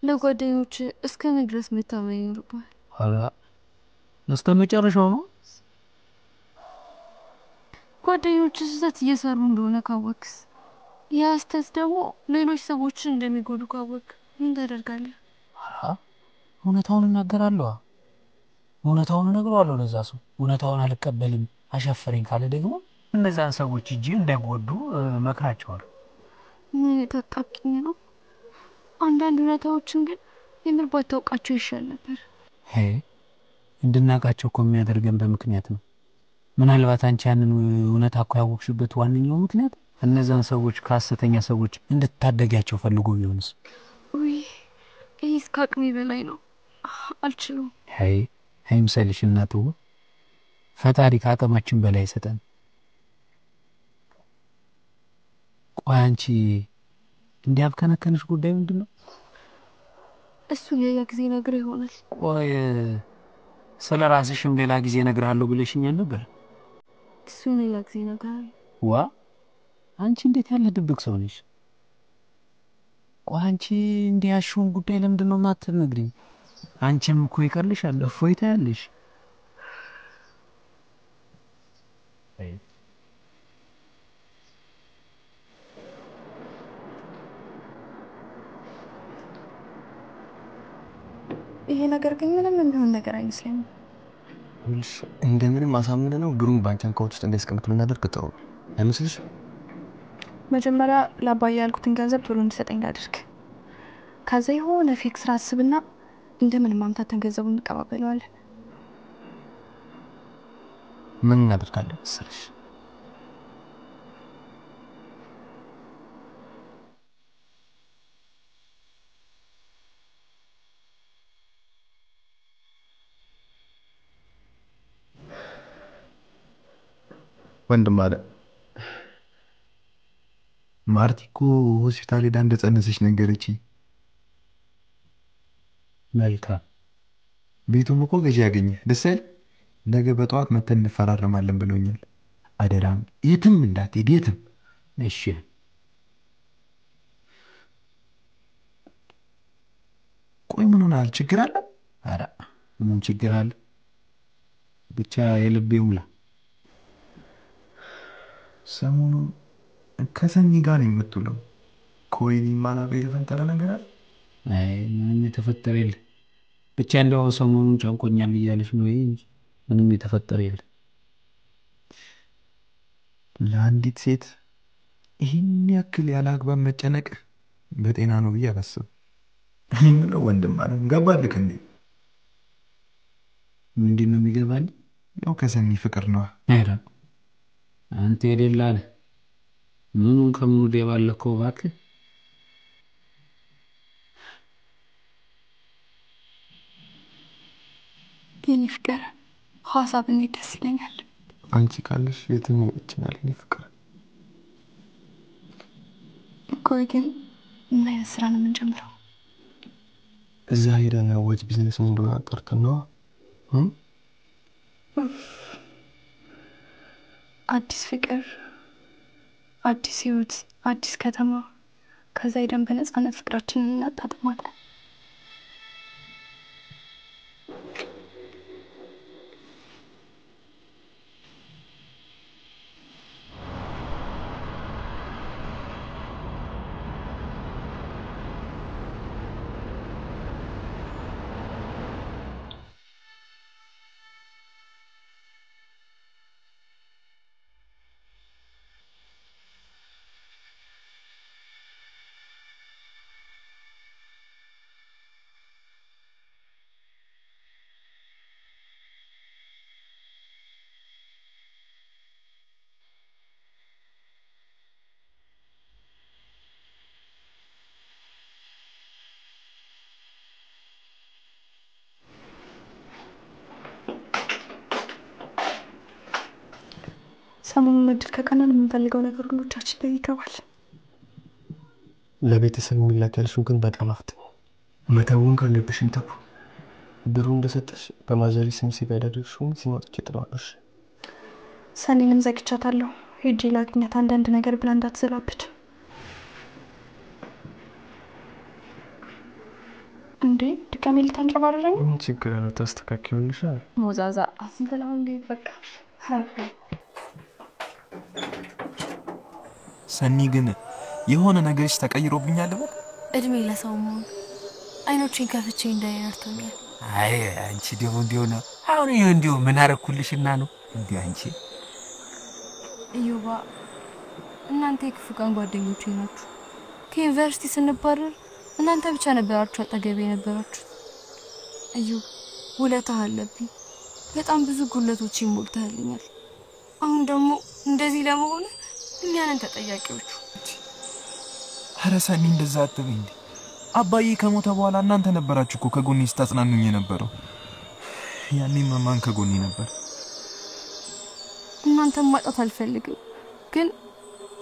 ለጓደኞች እስከ ምን ድረስ መታመን ይኖርብሃል? ኧረ እስከ መጨረሻው ነው። ጓደኞች ስህተት እየሰሩ እንደሆነ ካወቅስ፣ ያ ስህተት ደግሞ ሌሎች ሰዎችን እንደሚጎዱ ካወቅ ምን ታደርጋለህ? ኧረ እውነታውን እናገራለሁ። እውነታውን እነግረዋለሁ ለዛ ሰው። እውነታውን አልቀበልም አሻፈረኝ ካለ ደግሞ እነዛን ሰዎች እጄ እንዳይጎዱ እመክራቸዋለሁ። ምን የታጣብቂኝ ነው። አንዳንድ እውነታዎችን ግን የምር ባታውቃቸው ይሻል ነበር። እንድናውቃቸው እኮ የሚያደርገን በምክንያት ነው። ምናልባት አንቺ ያንን እውነታ እኮ ያወቅሽበት ዋነኛው ምክንያት እነዛን ሰዎች ከሐሰተኛ ሰዎች እንድትታደጊያቸው ፈልጎ ቢሆንስ? ውይ ይህ እስከ አቅሜ በላይ ነው፣ አልችለውም። አይምሰልሽ እናትዋ፣ ፈጣሪ ከአቅማችን በላይ ይሰጠን። ቆይ አንቺ እንዲያብከነከንሽ ጉዳይ ምንድን ነው? እሱ ሌላ ጊዜ እነግርህ ይሆናል። ቆይ ስለ ራስሽም ሌላ ጊዜ እነግርሃለሁ ብለሽኛል ነበር። እሱ ሌላ ጊዜ እነግርሃለሁ። ዋ አንቺ እንዴት ያለ ድብቅ ሰው ነሽ! ቆይ አንቺ እንዲህ ያልሽውን ጉዳይ ለምንድን ነው የማትነግሪኝ? አንቺም እኮ ይቀርልሻል፣ እፎይታ ያለሽ። ይሄ ነገር ግን ምንም የሚሆን ነገር አይመስለኝም። ይኸውልሽ እንደምንም አሳምነን ነው ብሩን ባንክ account ውስጥ እንዲያስቀምጥ ብናደርግ ጥሩ ነው አይመስልሽም? መጀመሪያ ለአባዬ ያልኩትን ገንዘብ ቶሎ እንዲሰጠኝ ላድርግ። ከዛ የሆነ fake ስራ አስብና እንደምንም አምታተን ገንዘቡን እንቀባበለዋለን። ምን እናደርጋለን መሰለሽ? ወንድም አለ ማርቲ እኮ ሆስፒታል ሄዳ እንደጸነሰች ነገረችኝ። መልካም። ቤቱም እኮ ገዢ ያገኘ ደስ አይል። ነገ በጠዋት መተን እንፈራረማለን ብሎኛል። አደራም የትም እንዳትሄድ የትም። እሺ። ቆይ ምን ሆነሃል? ችግር አለ? ኧረ ምን ችግር አለ? ብቻ የልቤ ሙላ። ሰሞኑን ከሰኒ ጋር ነው የምትውለው። ከወይኒ ማላውቀው የተፈጠረ ነገር አለ? አይ ምንም የተፈጠረ የለ። ብቻ እንደው ሰሞኑን ጨንቆኛል እያለች ነው እንጂ ምንም የተፈጠረ የለ። ለአንዲት ሴት ይህን ያክል ያለ አግባብ መጨነቅ በጤና ነው ብዬ አላስብም። እኔ የምለው ወንድም አለ ገባልክ እንዴ? ምንድን ነው የሚገባልኝ? ያው ከሰኒ ፍቅር ነዋ። ኧረ አንተ የሌላ ነህ። ምኑን ከምኑ ደባለከው እባክህ። የኔ ፍቅር ሐዋሳ ብንሄድ ደስ ይለኛል። አንቺ ካለሽ የትም ይመቸኛል የኔ ፍቅር። ቆይ ግን ምን አይነት ስራ ነው የምንጀምረው? እዛ ሄደን ወጭ ቢዝነስ ምን እንደሆነ አጣርተን ነዋ። አዲስ ፍቅር፣ አዲስ ህይወት፣ አዲስ ከተማ። ከዛ ሄደን በነፃነት ፍቅራችንን እናጣጥማለን። ሰሞኑን እድል ከቀናን የምንፈልገው ነገር ሁሉ እጃችን ላይ ይገባል። ለቤተሰብ የሚላክ ያልሽው ግን በጣም አፍጥኝ። መተውን ካለብሽም ተው። ብሩ እንደሰጠሽ በማዘሪ ስም save ያደረግሽውን ሲም አውጥቼ እጥለዋለሁ። እሺ? ሰኔንም ዘግቻታለሁ። ሄጄ ላግኛት አንዳንድ ነገር ብላ እንዳትዘላብድ። እንዴ ድጋሜ ልታንጨባረረኝ? ምን ችግር አለው? ታስተካክሉልሻል። ሞዛዛ አስንተላው እንዴ በቃ ሰኒ ግን የሆነ ነገርሽ ተቀይሮብኛል ልበል? እድሜ ለሰው መሆን አይኖቼን ከፍቼ እንዳይ ረድቶኛል። አይ አንቺ ደግሞ እንዲሁ ነው። አሁን ይሄ እንዲሁ ምን አረኩልሽና ነው እንዴ አንቺ? እዮባ እናንተ የክፉ ቀን ጓደኞቼ ናችሁ። ከዩኒቨርሲቲ ስንባረር እናንተ ብቻ ነበራችሁ አጠገቤ የነበራችሁት። እዩ ውለታህ አለብኝ። በጣም ብዙ ጉድለቶቼን ሞልተህልኛል። አሁን ደግሞ እንደዚህ ለመሆን እኛ ነን ተጠያቂዎቹ። ኧረ ሰኒ እንደዛ አትበይ እንዴ። አባዬ ከሞተ በኋላ እናንተ ነበራችሁ እኮ ከጎኔ ስታጽናኑኝ የነበረው። ያኔማ ማን ከጎኔ ነበር? እናንተን ማጣት አልፈልግም፣ ግን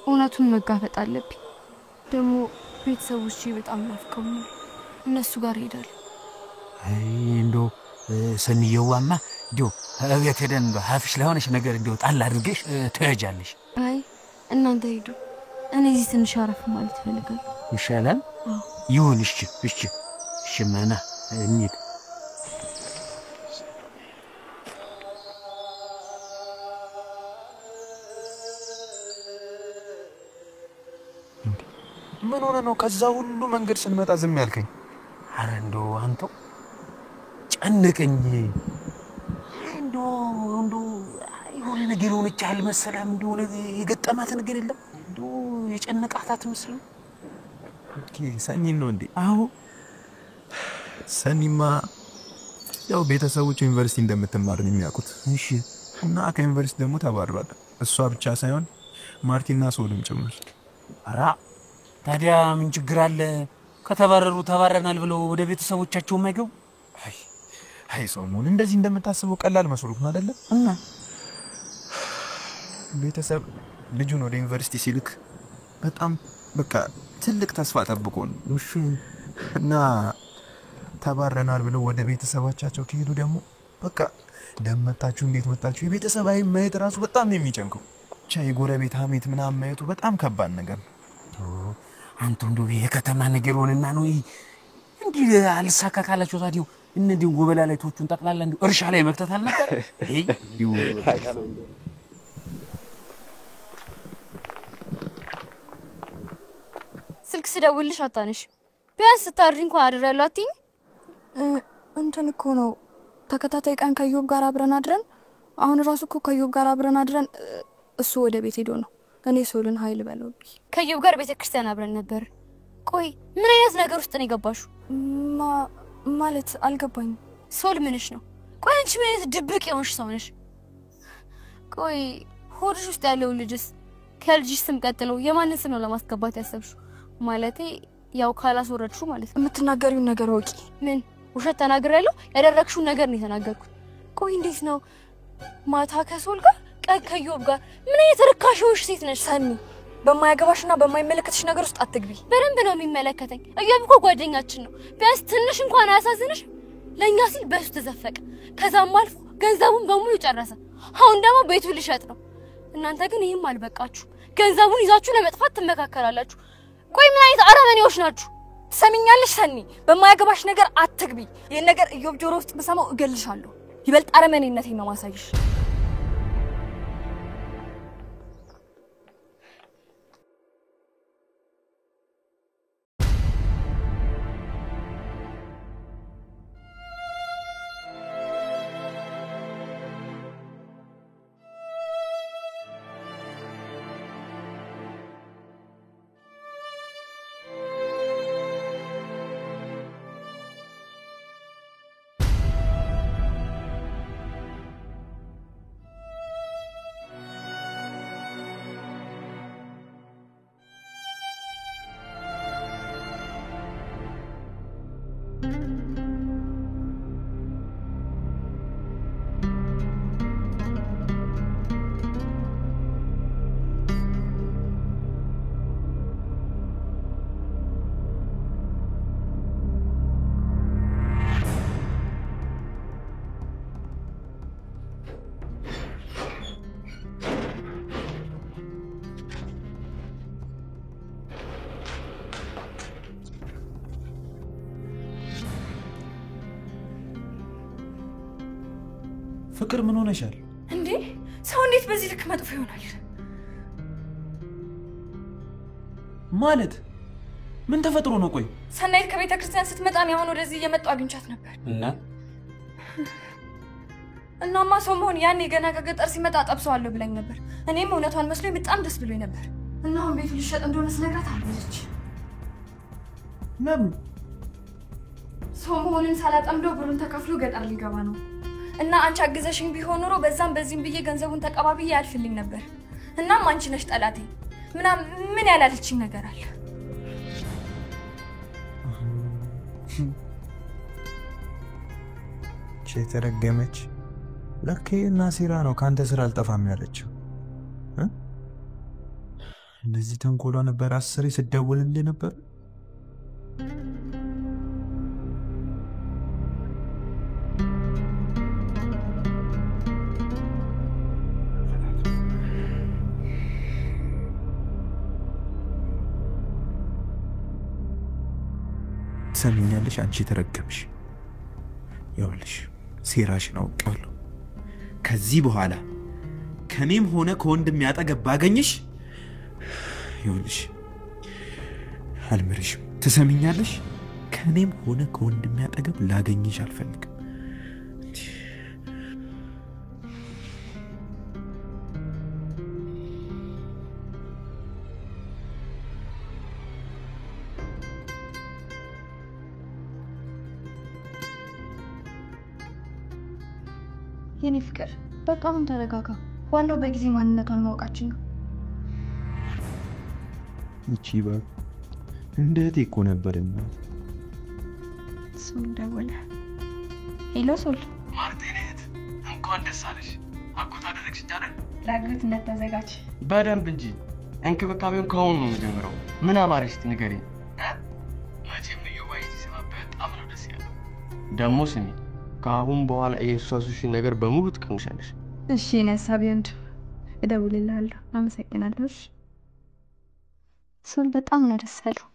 እውነቱን መጋፈጥ አለብኝ። ደግሞ ቤተሰቦቼ በጣም ናፍቀውኛል። እነሱ ጋር እሄዳለሁ። አይ እንደው ሰኒየዋማ እንደው እቤት ሄደን እንደው ሀፍሽ ለሆነሽ ነገር እንደው ጣል አድርገሽ ትሄጃለሽ። አይ እናንተ ሂዱ፣ እኔ እዚህ ትንሽ አረፍ ማለት እፈልጋለሁ። ይሻላል። ይሁን። እሺ እሺ እሺ፣ ማና እንሂድ። ምን ሆነ ነው ከዛ ሁሉ መንገድ ስንመጣ ዝም ያልከኝ? አረ እንደው አንተው ጨነቀኝ። እንደው እንደው የሆነ ነገር የሆነች አልመሰለህም? እንደው የገጠማት ነገር የለም? እንደው የጨነቃት አትመስልም? okay ሰኒን ነው እንዴ? አዎ ሰኒማ ያው ቤተሰቦች ዩኒቨርሲቲ እንደምትማር ነው የሚያውቁት። እሺ እና ከዩኒቨርሲቲ ደግሞ ተባረዋል። እሷ ብቻ ሳይሆን ማርቲና ሶልም ጭምር። ኧረ ታዲያ ምን ችግር አለ? ከተባረሩ ተባረናል ብለው ወደ ቤተሰቦቻቸው የማይገቡ? አይ አይ ሰሞኑን እንደዚህ እንደምታስበው ቀላል መስሎህ ነው አይደለም? እና ቤተሰብ ልጁን ወደ ዩኒቨርሲቲ ሲልክ በጣም በቃ ትልቅ ተስፋ ጠብቆ ነው። እሺ እና ተባረናል ብለው ወደ ቤተሰቦቻቸው ከሄዱ ደግሞ በቃ ደመጣችሁ እንዴት መጣችሁ የቤተሰብ አይን ማየት ራሱ በጣም ነው የሚጨንቀው። ብቻ የጎረቤት ሀሜት ምናምን ማየቱ በጣም ከባድ ነገር ነው። አንተ እንደው የከተማ ነገር ሆነና ነው እንዲህ አልሳካ ካላቸው ታዲያ እነዚህ ጎበላላይቶቹን ጠቅላላ እንዲሁ እርሻ ላይ መክተት አልነበር? አይ እንዲሁ ስልክ ስደውልሽ አታነሽ። ቢያንስ ስታድሪ እንኳን አድሬያለሁ አትይኝ? እንትን እኮ ነው ተከታታይ ቀን ከኢዮብ ጋር አብረን አድረን፣ አሁን ራሱ እኮ ከኢዮብ ጋር አብረን አድረን እሱ ወደ ቤት ሄዶ ነው እኔ ሶልን ኃይል በለው ብዬ። ከኢዮብ ጋር ቤተክርስቲያን አብረን ነበር። ቆይ ምን አይነት ነገር ውስጥ ነው የገባሽው? ማለት አልገባኝም። ሶል ምንሽ ነው? ቆይ አንቺ ምን አይነት ድብቅ የሆንሽ ሰው ነሽ? ቆይ ሆድሽ ውስጥ ያለው ልጅስ ከልጅሽ ስም ቀጥሎ የማንን ስም ነው ለማስገባት ያሰብሽው? ማለቴ ያው ካላስወረድሽው ማለት ነው። የምትናገሪውን ነገር ወቂ። ምን ውሸት ተናግሬያለሁ? ያደረግሽውን ነገር ነው የተናገርኩት። ቆይ እንዴት ነው ማታ ከሶል ጋር ቀን ከኢዮብ ጋር? ምን አይነት ርካሽ የሆንሽ ሴት ነሽ? ሰኒ በማያገባሽና በማይመለከትሽ ነገር ውስጥ አትግቢ። በደንብ ነው የሚመለከተኝ። ኢዮብ እኮ ጓደኛችን ነው። ቢያንስ ትንሽ እንኳን አያሳዝንሽ? ለኛ ሲል በሱ ተዘፈቀ። ከዛም አልፎ ገንዘቡን በሙሉ ጨረሰ። አሁን ደግሞ ቤቱን ሊሸጥ ነው። እናንተ ግን ይህም አልበቃችሁ፣ ገንዘቡን ይዛችሁ ለመጥፋት ትመካከራላችሁ። ቆይ ምን አይነት አረመኔዎች ናችሁ? ትሰሚኛለሽ ሰኒ፣ በማያገባሽ ነገር አትግቢ። ይህን ነገር ኢዮብ ጆሮ ውስጥ ብሰማው እገልሻለሁ። ይበልጥ አረመኔነቴን ነው ማሳይሽ። ፍቅር ምን ሆነሻል እንዴ? ሰው እንዴት በዚህ ልክ መጥፎ ይሆናል? ማለት ምን ተፈጥሮ ነው? ቆይ ሰናይት ከቤተ ክርስቲያን ስትመጣ ነው አሁን ወደዚህ እየመጣሁ አግኝቻት ነበር። እናማ ሰው መሆን ያኔ ገና ከገጠር ሲመጣ ጠብሰዋለሁ ብለኝ ነበር። እኔም እውነቷን መስሎኝ በጣም ደስ ብሎኝ ነበር። እና አሁን ቤቱ ሊሸጥ እንደሆነ ስነግራት አመነች። ለምን? ሰው መሆንን ሳላጠምደው ብሩን ተከፍሎ ገጠር ሊገባ ነው። እና አንቺ አግዘሽኝ ቢሆን ኖሮ በዛም በዚህም ብዬ ገንዘቡን ተቀባብዬ ያልፍልኝ ነበር። እናም አንቺ ነሽ ጠላቴ ምናምን ምን ያላለችኝ ነገር አለ? የተረገመች ለካ እና ሴራ ነው ካንተ ስራ አልጠፋም ያለችው። እንደዚህ ተንኮሏ ነበር አስሬ ስደውልልህ ነበር። ትሰሚኛለሽ? አንቺ የተረገምሽ ይኸውልሽ፣ ሴራሽን አውቄዋለሁ። ከዚህ በኋላ ከኔም ሆነ ከወንድሜ አጠገብ ባገኝሽ ይኸውልሽ አልምርሽም። ትሰሚኛለሽ? ከኔም ሆነ ከወንድሜ አጠገብ ላገኝሽ አልፈልግም። የኔ ፍቅር በቃ አሁን ተረጋጋ። ዋናው በጊዜ ማንነቷን ማወቃችን ነው። እቺ እንደ እህቴ እኮ ነበር። ሶል ደወለ። Hello ሶል። ማርቴኔት እንኳን ደስ አለሽ። አጎት አደረግሽኝ አይደል? ለአጎትነት ተዘጋጅ በደንብ እንጂ። እንክብካቤውን ከአሁኑ ነው የምጀምረው። ምን አማረሽ እስቲ ንገሪኝ። መቼም እዮባዬ ሲሰማ በጣም ነው ደስ ያለው። ደግሞ ስሚ፣ ከአሁን በኋላ የእሷ ነገር በሙሉ ትቀንሻለሽ። እሺ የኔ ሀሳቢ ወንድ፣ እደውልልሃለሁ። አመሰግናለሁ። እሺ ሶል በጣም ነው ደስ ያለው።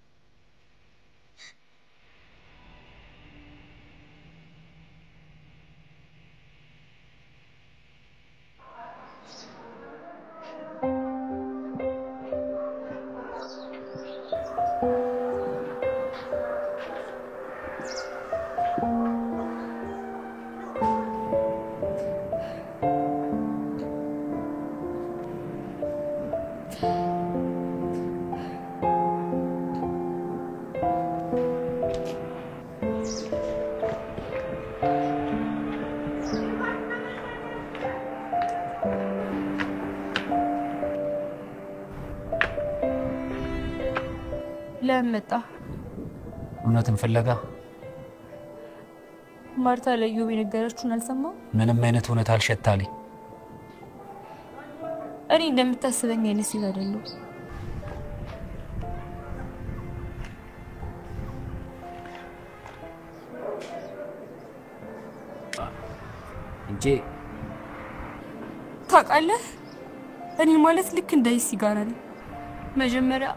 ለምን መጣ? እውነትን ፍለጋ። ማርታ ለኢዮብ የነገረችውን አልሰማም? ምንም አይነት እውነት አልሸታልኝ። እኔ እንደምታስበኝ አይነት ሴት አይደለሁም። እንጂ ታውቃለህ፣ እኔ ማለት ልክ እንደ ሲጋራ ነኝ። መጀመሪያ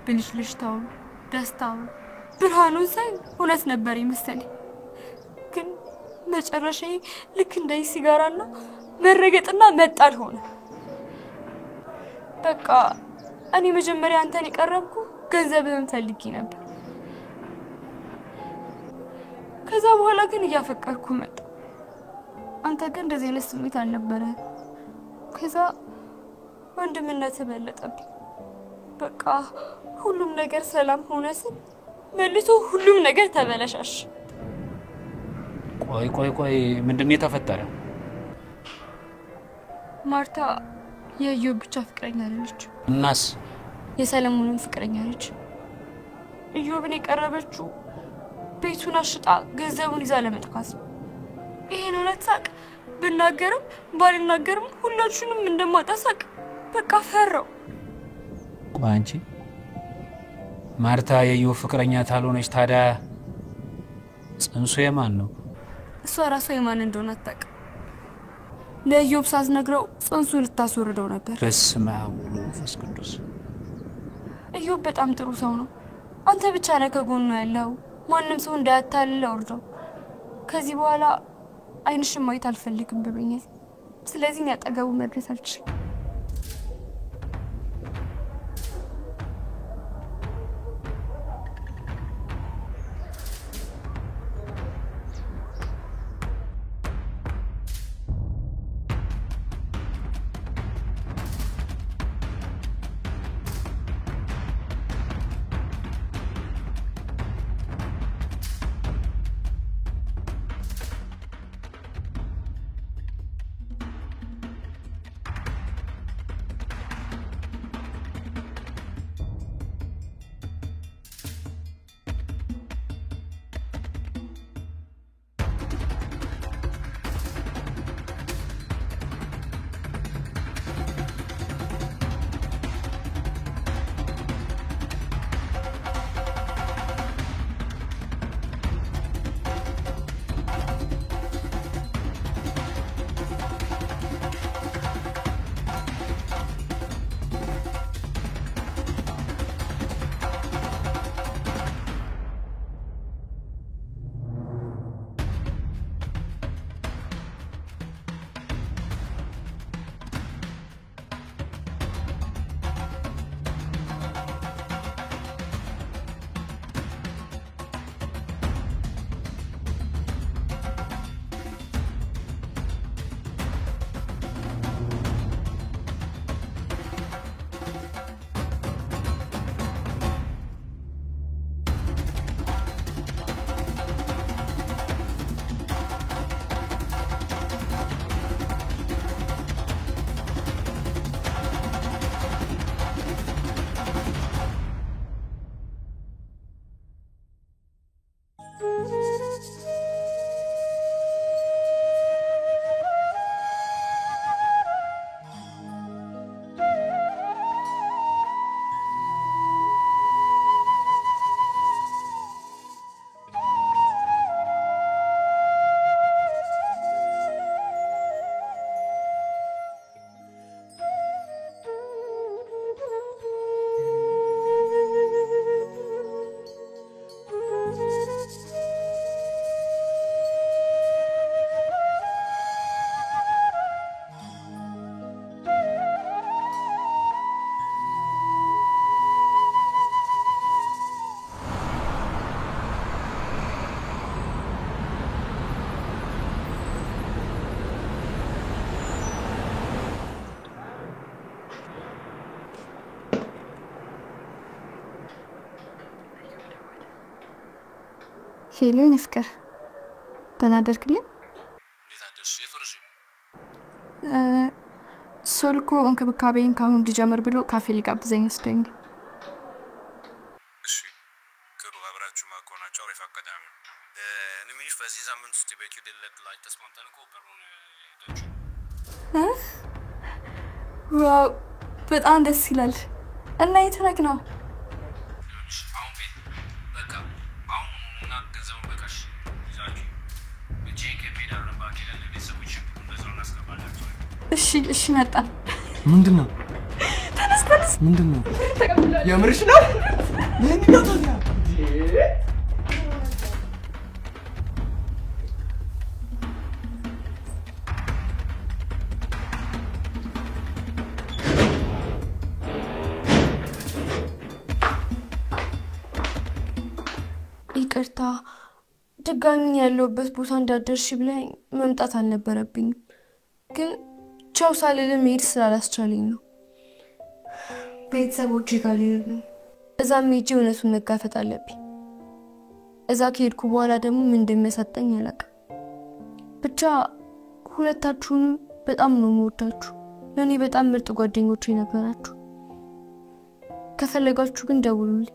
ብልጭልጭታውን፣ ደስታውን፣ ብርሃኑን ሳይ እውነት ነበር የመሰለኝ። ግን መጨረሻዬ ልክ እንደ ሲጋራና መረገጥና መጣል ሆነ። በቃ እኔ መጀመሪያ አንተን የቀረብኩ ገንዘብህን ፈልጌ ነበር። ከዛ በኋላ ግን እያፈቀርኩ መጣ። አንተ ግን እንደዚህ አይነት ስሜት አልነበረህም። ከዛ ወንድምነት በለጠብኝ። በቃ ሁሉም ነገር ሰላም ሆነ ስል መልሶ ሁሉም ነገር ተበለሻሽ። ቆይ ቆይ ቆይ፣ ምንድን ነው የተፈጠረው? ማርታ የኢዮብ ብቻ ፍቅረኛ አይደለች። እናስ? የሰለሞንም ፍቅረኛ ነች። ኢዮብን የቀረበችው ቤቱን አሽጣ ገንዘቡን ይዛ ለመጥፋት ነው። ይሄን እውነት ሳቅ ብናገርም ባልናገርም ሁላችሁንም እንደማጣ ሳቅ በቃ ፈራው። ቆይ አንቺ ማርታ የኢዮብ ፍቅረኛ ታልሆነች ታዲያ ጽንሱ የማን ነው? እሷ ራሷ የማን እንደሆነ አታውቅም። ለኢዮብ ሳትነግረው ጽንሱ ልታስወርደው ነበር። በስመ አብ ወወልድ ወመንፈስ ቅዱስ። ኢዮብ በጣም ጥሩ ሰው ነው። አንተ ብቻ ነህ ከጎኑ ያለው። ማንም ሰው እንዳያታልል አውርደው። ከዚህ በኋላ አይንሽን ማየት አልፈልግም ብሎኛል። ስለዚህ እኔ አጠገቡ መድረስ አልችልም። Hello የኔ ፍቅር፣ ደህና አደርክልኝ? ሶል እኮ እንክብካቤን ካሁን እንዲጀምር ብሎ ካፌ ሊጋብዘኝ ወስዶኝ። እሺ ጥሩ፣ አብራችሁ ከሆናችሁ አሪፍ አጋጣሚ ነው። እኔ የምልሽ በዚህ ሳምንት ውስጥ ቤቱ ልደት ላይ ተስማምተን እኮ ብሩን ሄዳችሁ። Wow በጣም ደስ ይላል። እና የት ነህ ነው? ይኸውልሽ አሁን ቤት በቃ አሁን እና ገንዘቡን በ cash ይዛችሁ ቼክ የሚሄዳለን ባንክ ሄደን ለቤተሰቦች ብሩን በዛው እናስገባላቸዋለን። እሺ እሺ፣ መጣን። ምንድን ነው? ተነስ ተነስ። ምንድን ነው? ተቀብሏል። የምርሽ ነው? ምንድን ነው ታዲያ? ይቅርታ ድጋሚ ያለሁበት ቦታ እንዳደርሽ ብለኝ መምጣት አልነበረብኝም፣ ግን ቻው ሳልል መሄድ ስላላስቻለኝ ነው። ቤተሰቦቼ ጋር ልሄድ ነው። እዛም ሄጄ እውነቱን መጋፈጥ አለብኝ። እዛ ከሄድኩ በኋላ ደግሞ ምን እንደሚያሳጠኝ አላውቅም። ብቻ ሁለታችሁንም በጣም ነው የምወዳችሁ። ለእኔ በጣም ምርጥ ጓደኞቼ ነበራችሁ። ከፈለጋችሁ ግን ደውሉልኝ።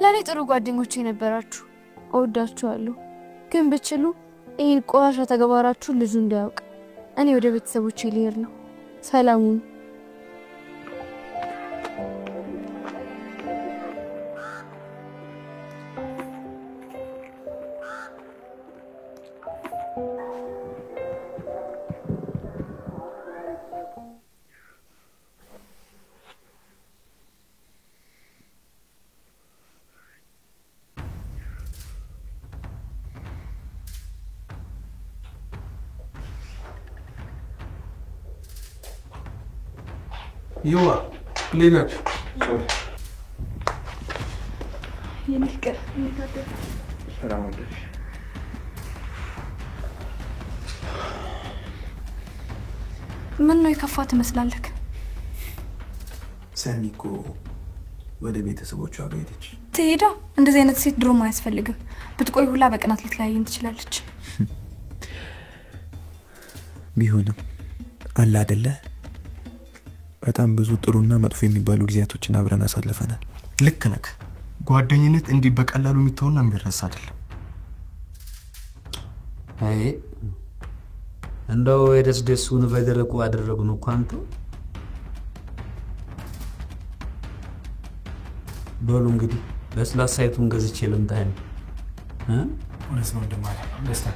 ለእኔ ጥሩ ጓደኞቼ ነበራችሁ። እወዳችኋለሁ። ግን ብችሉ ይህን ቆሻሻ ተግባራችሁን ልጁ እንዳያውቅ። እኔ ወደ ቤተሰቦቼ ልሄድ ነው። ሰላሙን። ይዋ እንዴት ናችሁ? የኔ ፍቅር እንዴት አደርክ? ሰላም አደርሽ? ምን ነው የከፋ ትመስላለህ? ሰኒ እኮ ወደ ቤተሰቦቿ ጋር ሄደች። ትሄዳ። እንደዚህ አይነት ሴት ድሮም አያስፈልግም። ብትቆይ ሁላ በቅናት ልትለያየን ትችላለች። ቢሆንም አለ አይደለ በጣም ብዙ ጥሩና መጥፎ የሚባሉ ጊዜያቶችን አብረን አሳልፈናል። ልክ ነህ። ጓደኝነት እንዲህ በቀላሉ የሚተውና የሚረሳ አይደለም። አይ እንደው የደስ ደሱን በደረቁ አደረጉን እኮ አንተ። በሉ እንግዲህ ለስላሳይቱን ገዝቼ ልምጣ። እውነት ነው ወንድም አለ ደስታ።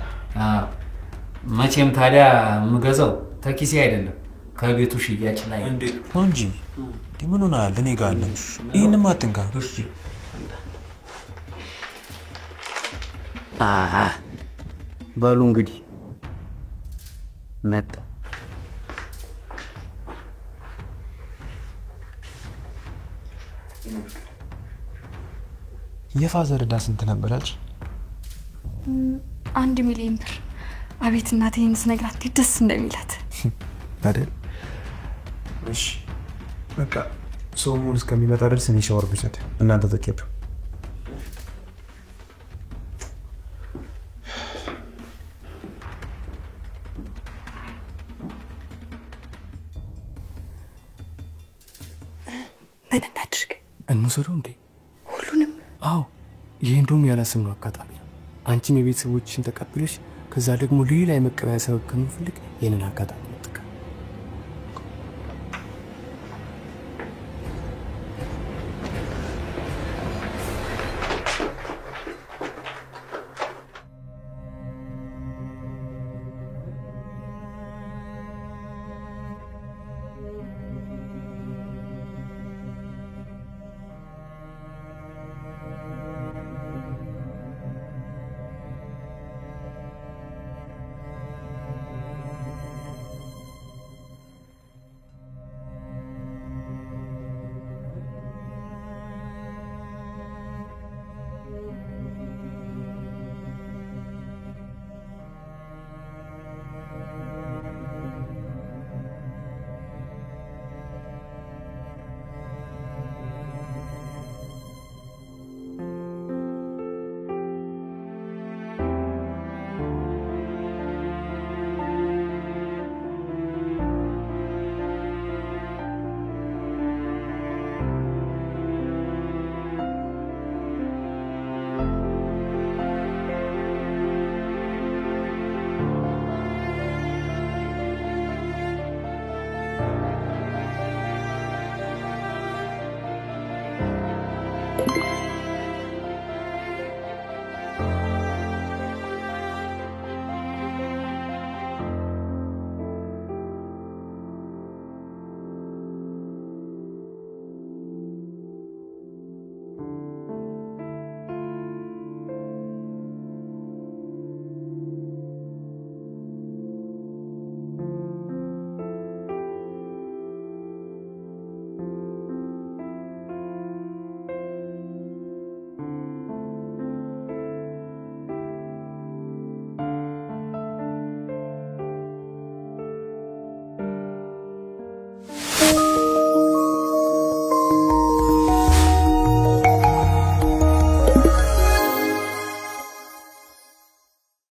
መቼም ታዲያ የምገዛው ተኪሴ አይደለም ከቤቱ ሽያጭ ላይ እንዴ ነው እንጂ። ምን ሆነሃል? እኔ ጋር አለ። ይህንማ አትንካ። በሉ እንግዲህ መጣ። የፋዘር ዕዳ ስንት ነበር አልሽ? 1 ሚሊዮን ብር። አቤት እናቴ ይህን ስነግራት እንዴት ደስ እንደሚላት አይደል? እሺ በቃ ሰሞኑን እስከሚመጣ ድረስ እኔ ሻወር ብውሰድ፣ እናንተ ተኬዱ። ምን እናድርግ? እንውሰደው እንዴ? ሁሉንም? አዎ፣ ይሄ እንደውም ያላሰብነው አጋጣሚ ነው። አንቺም የቤተሰቦችሽን ተቀብለሽ ከዛ ደግሞ ሌላ የመቀበያ ሰበብ ከምንፈልግ ይህንን አጋጣሚ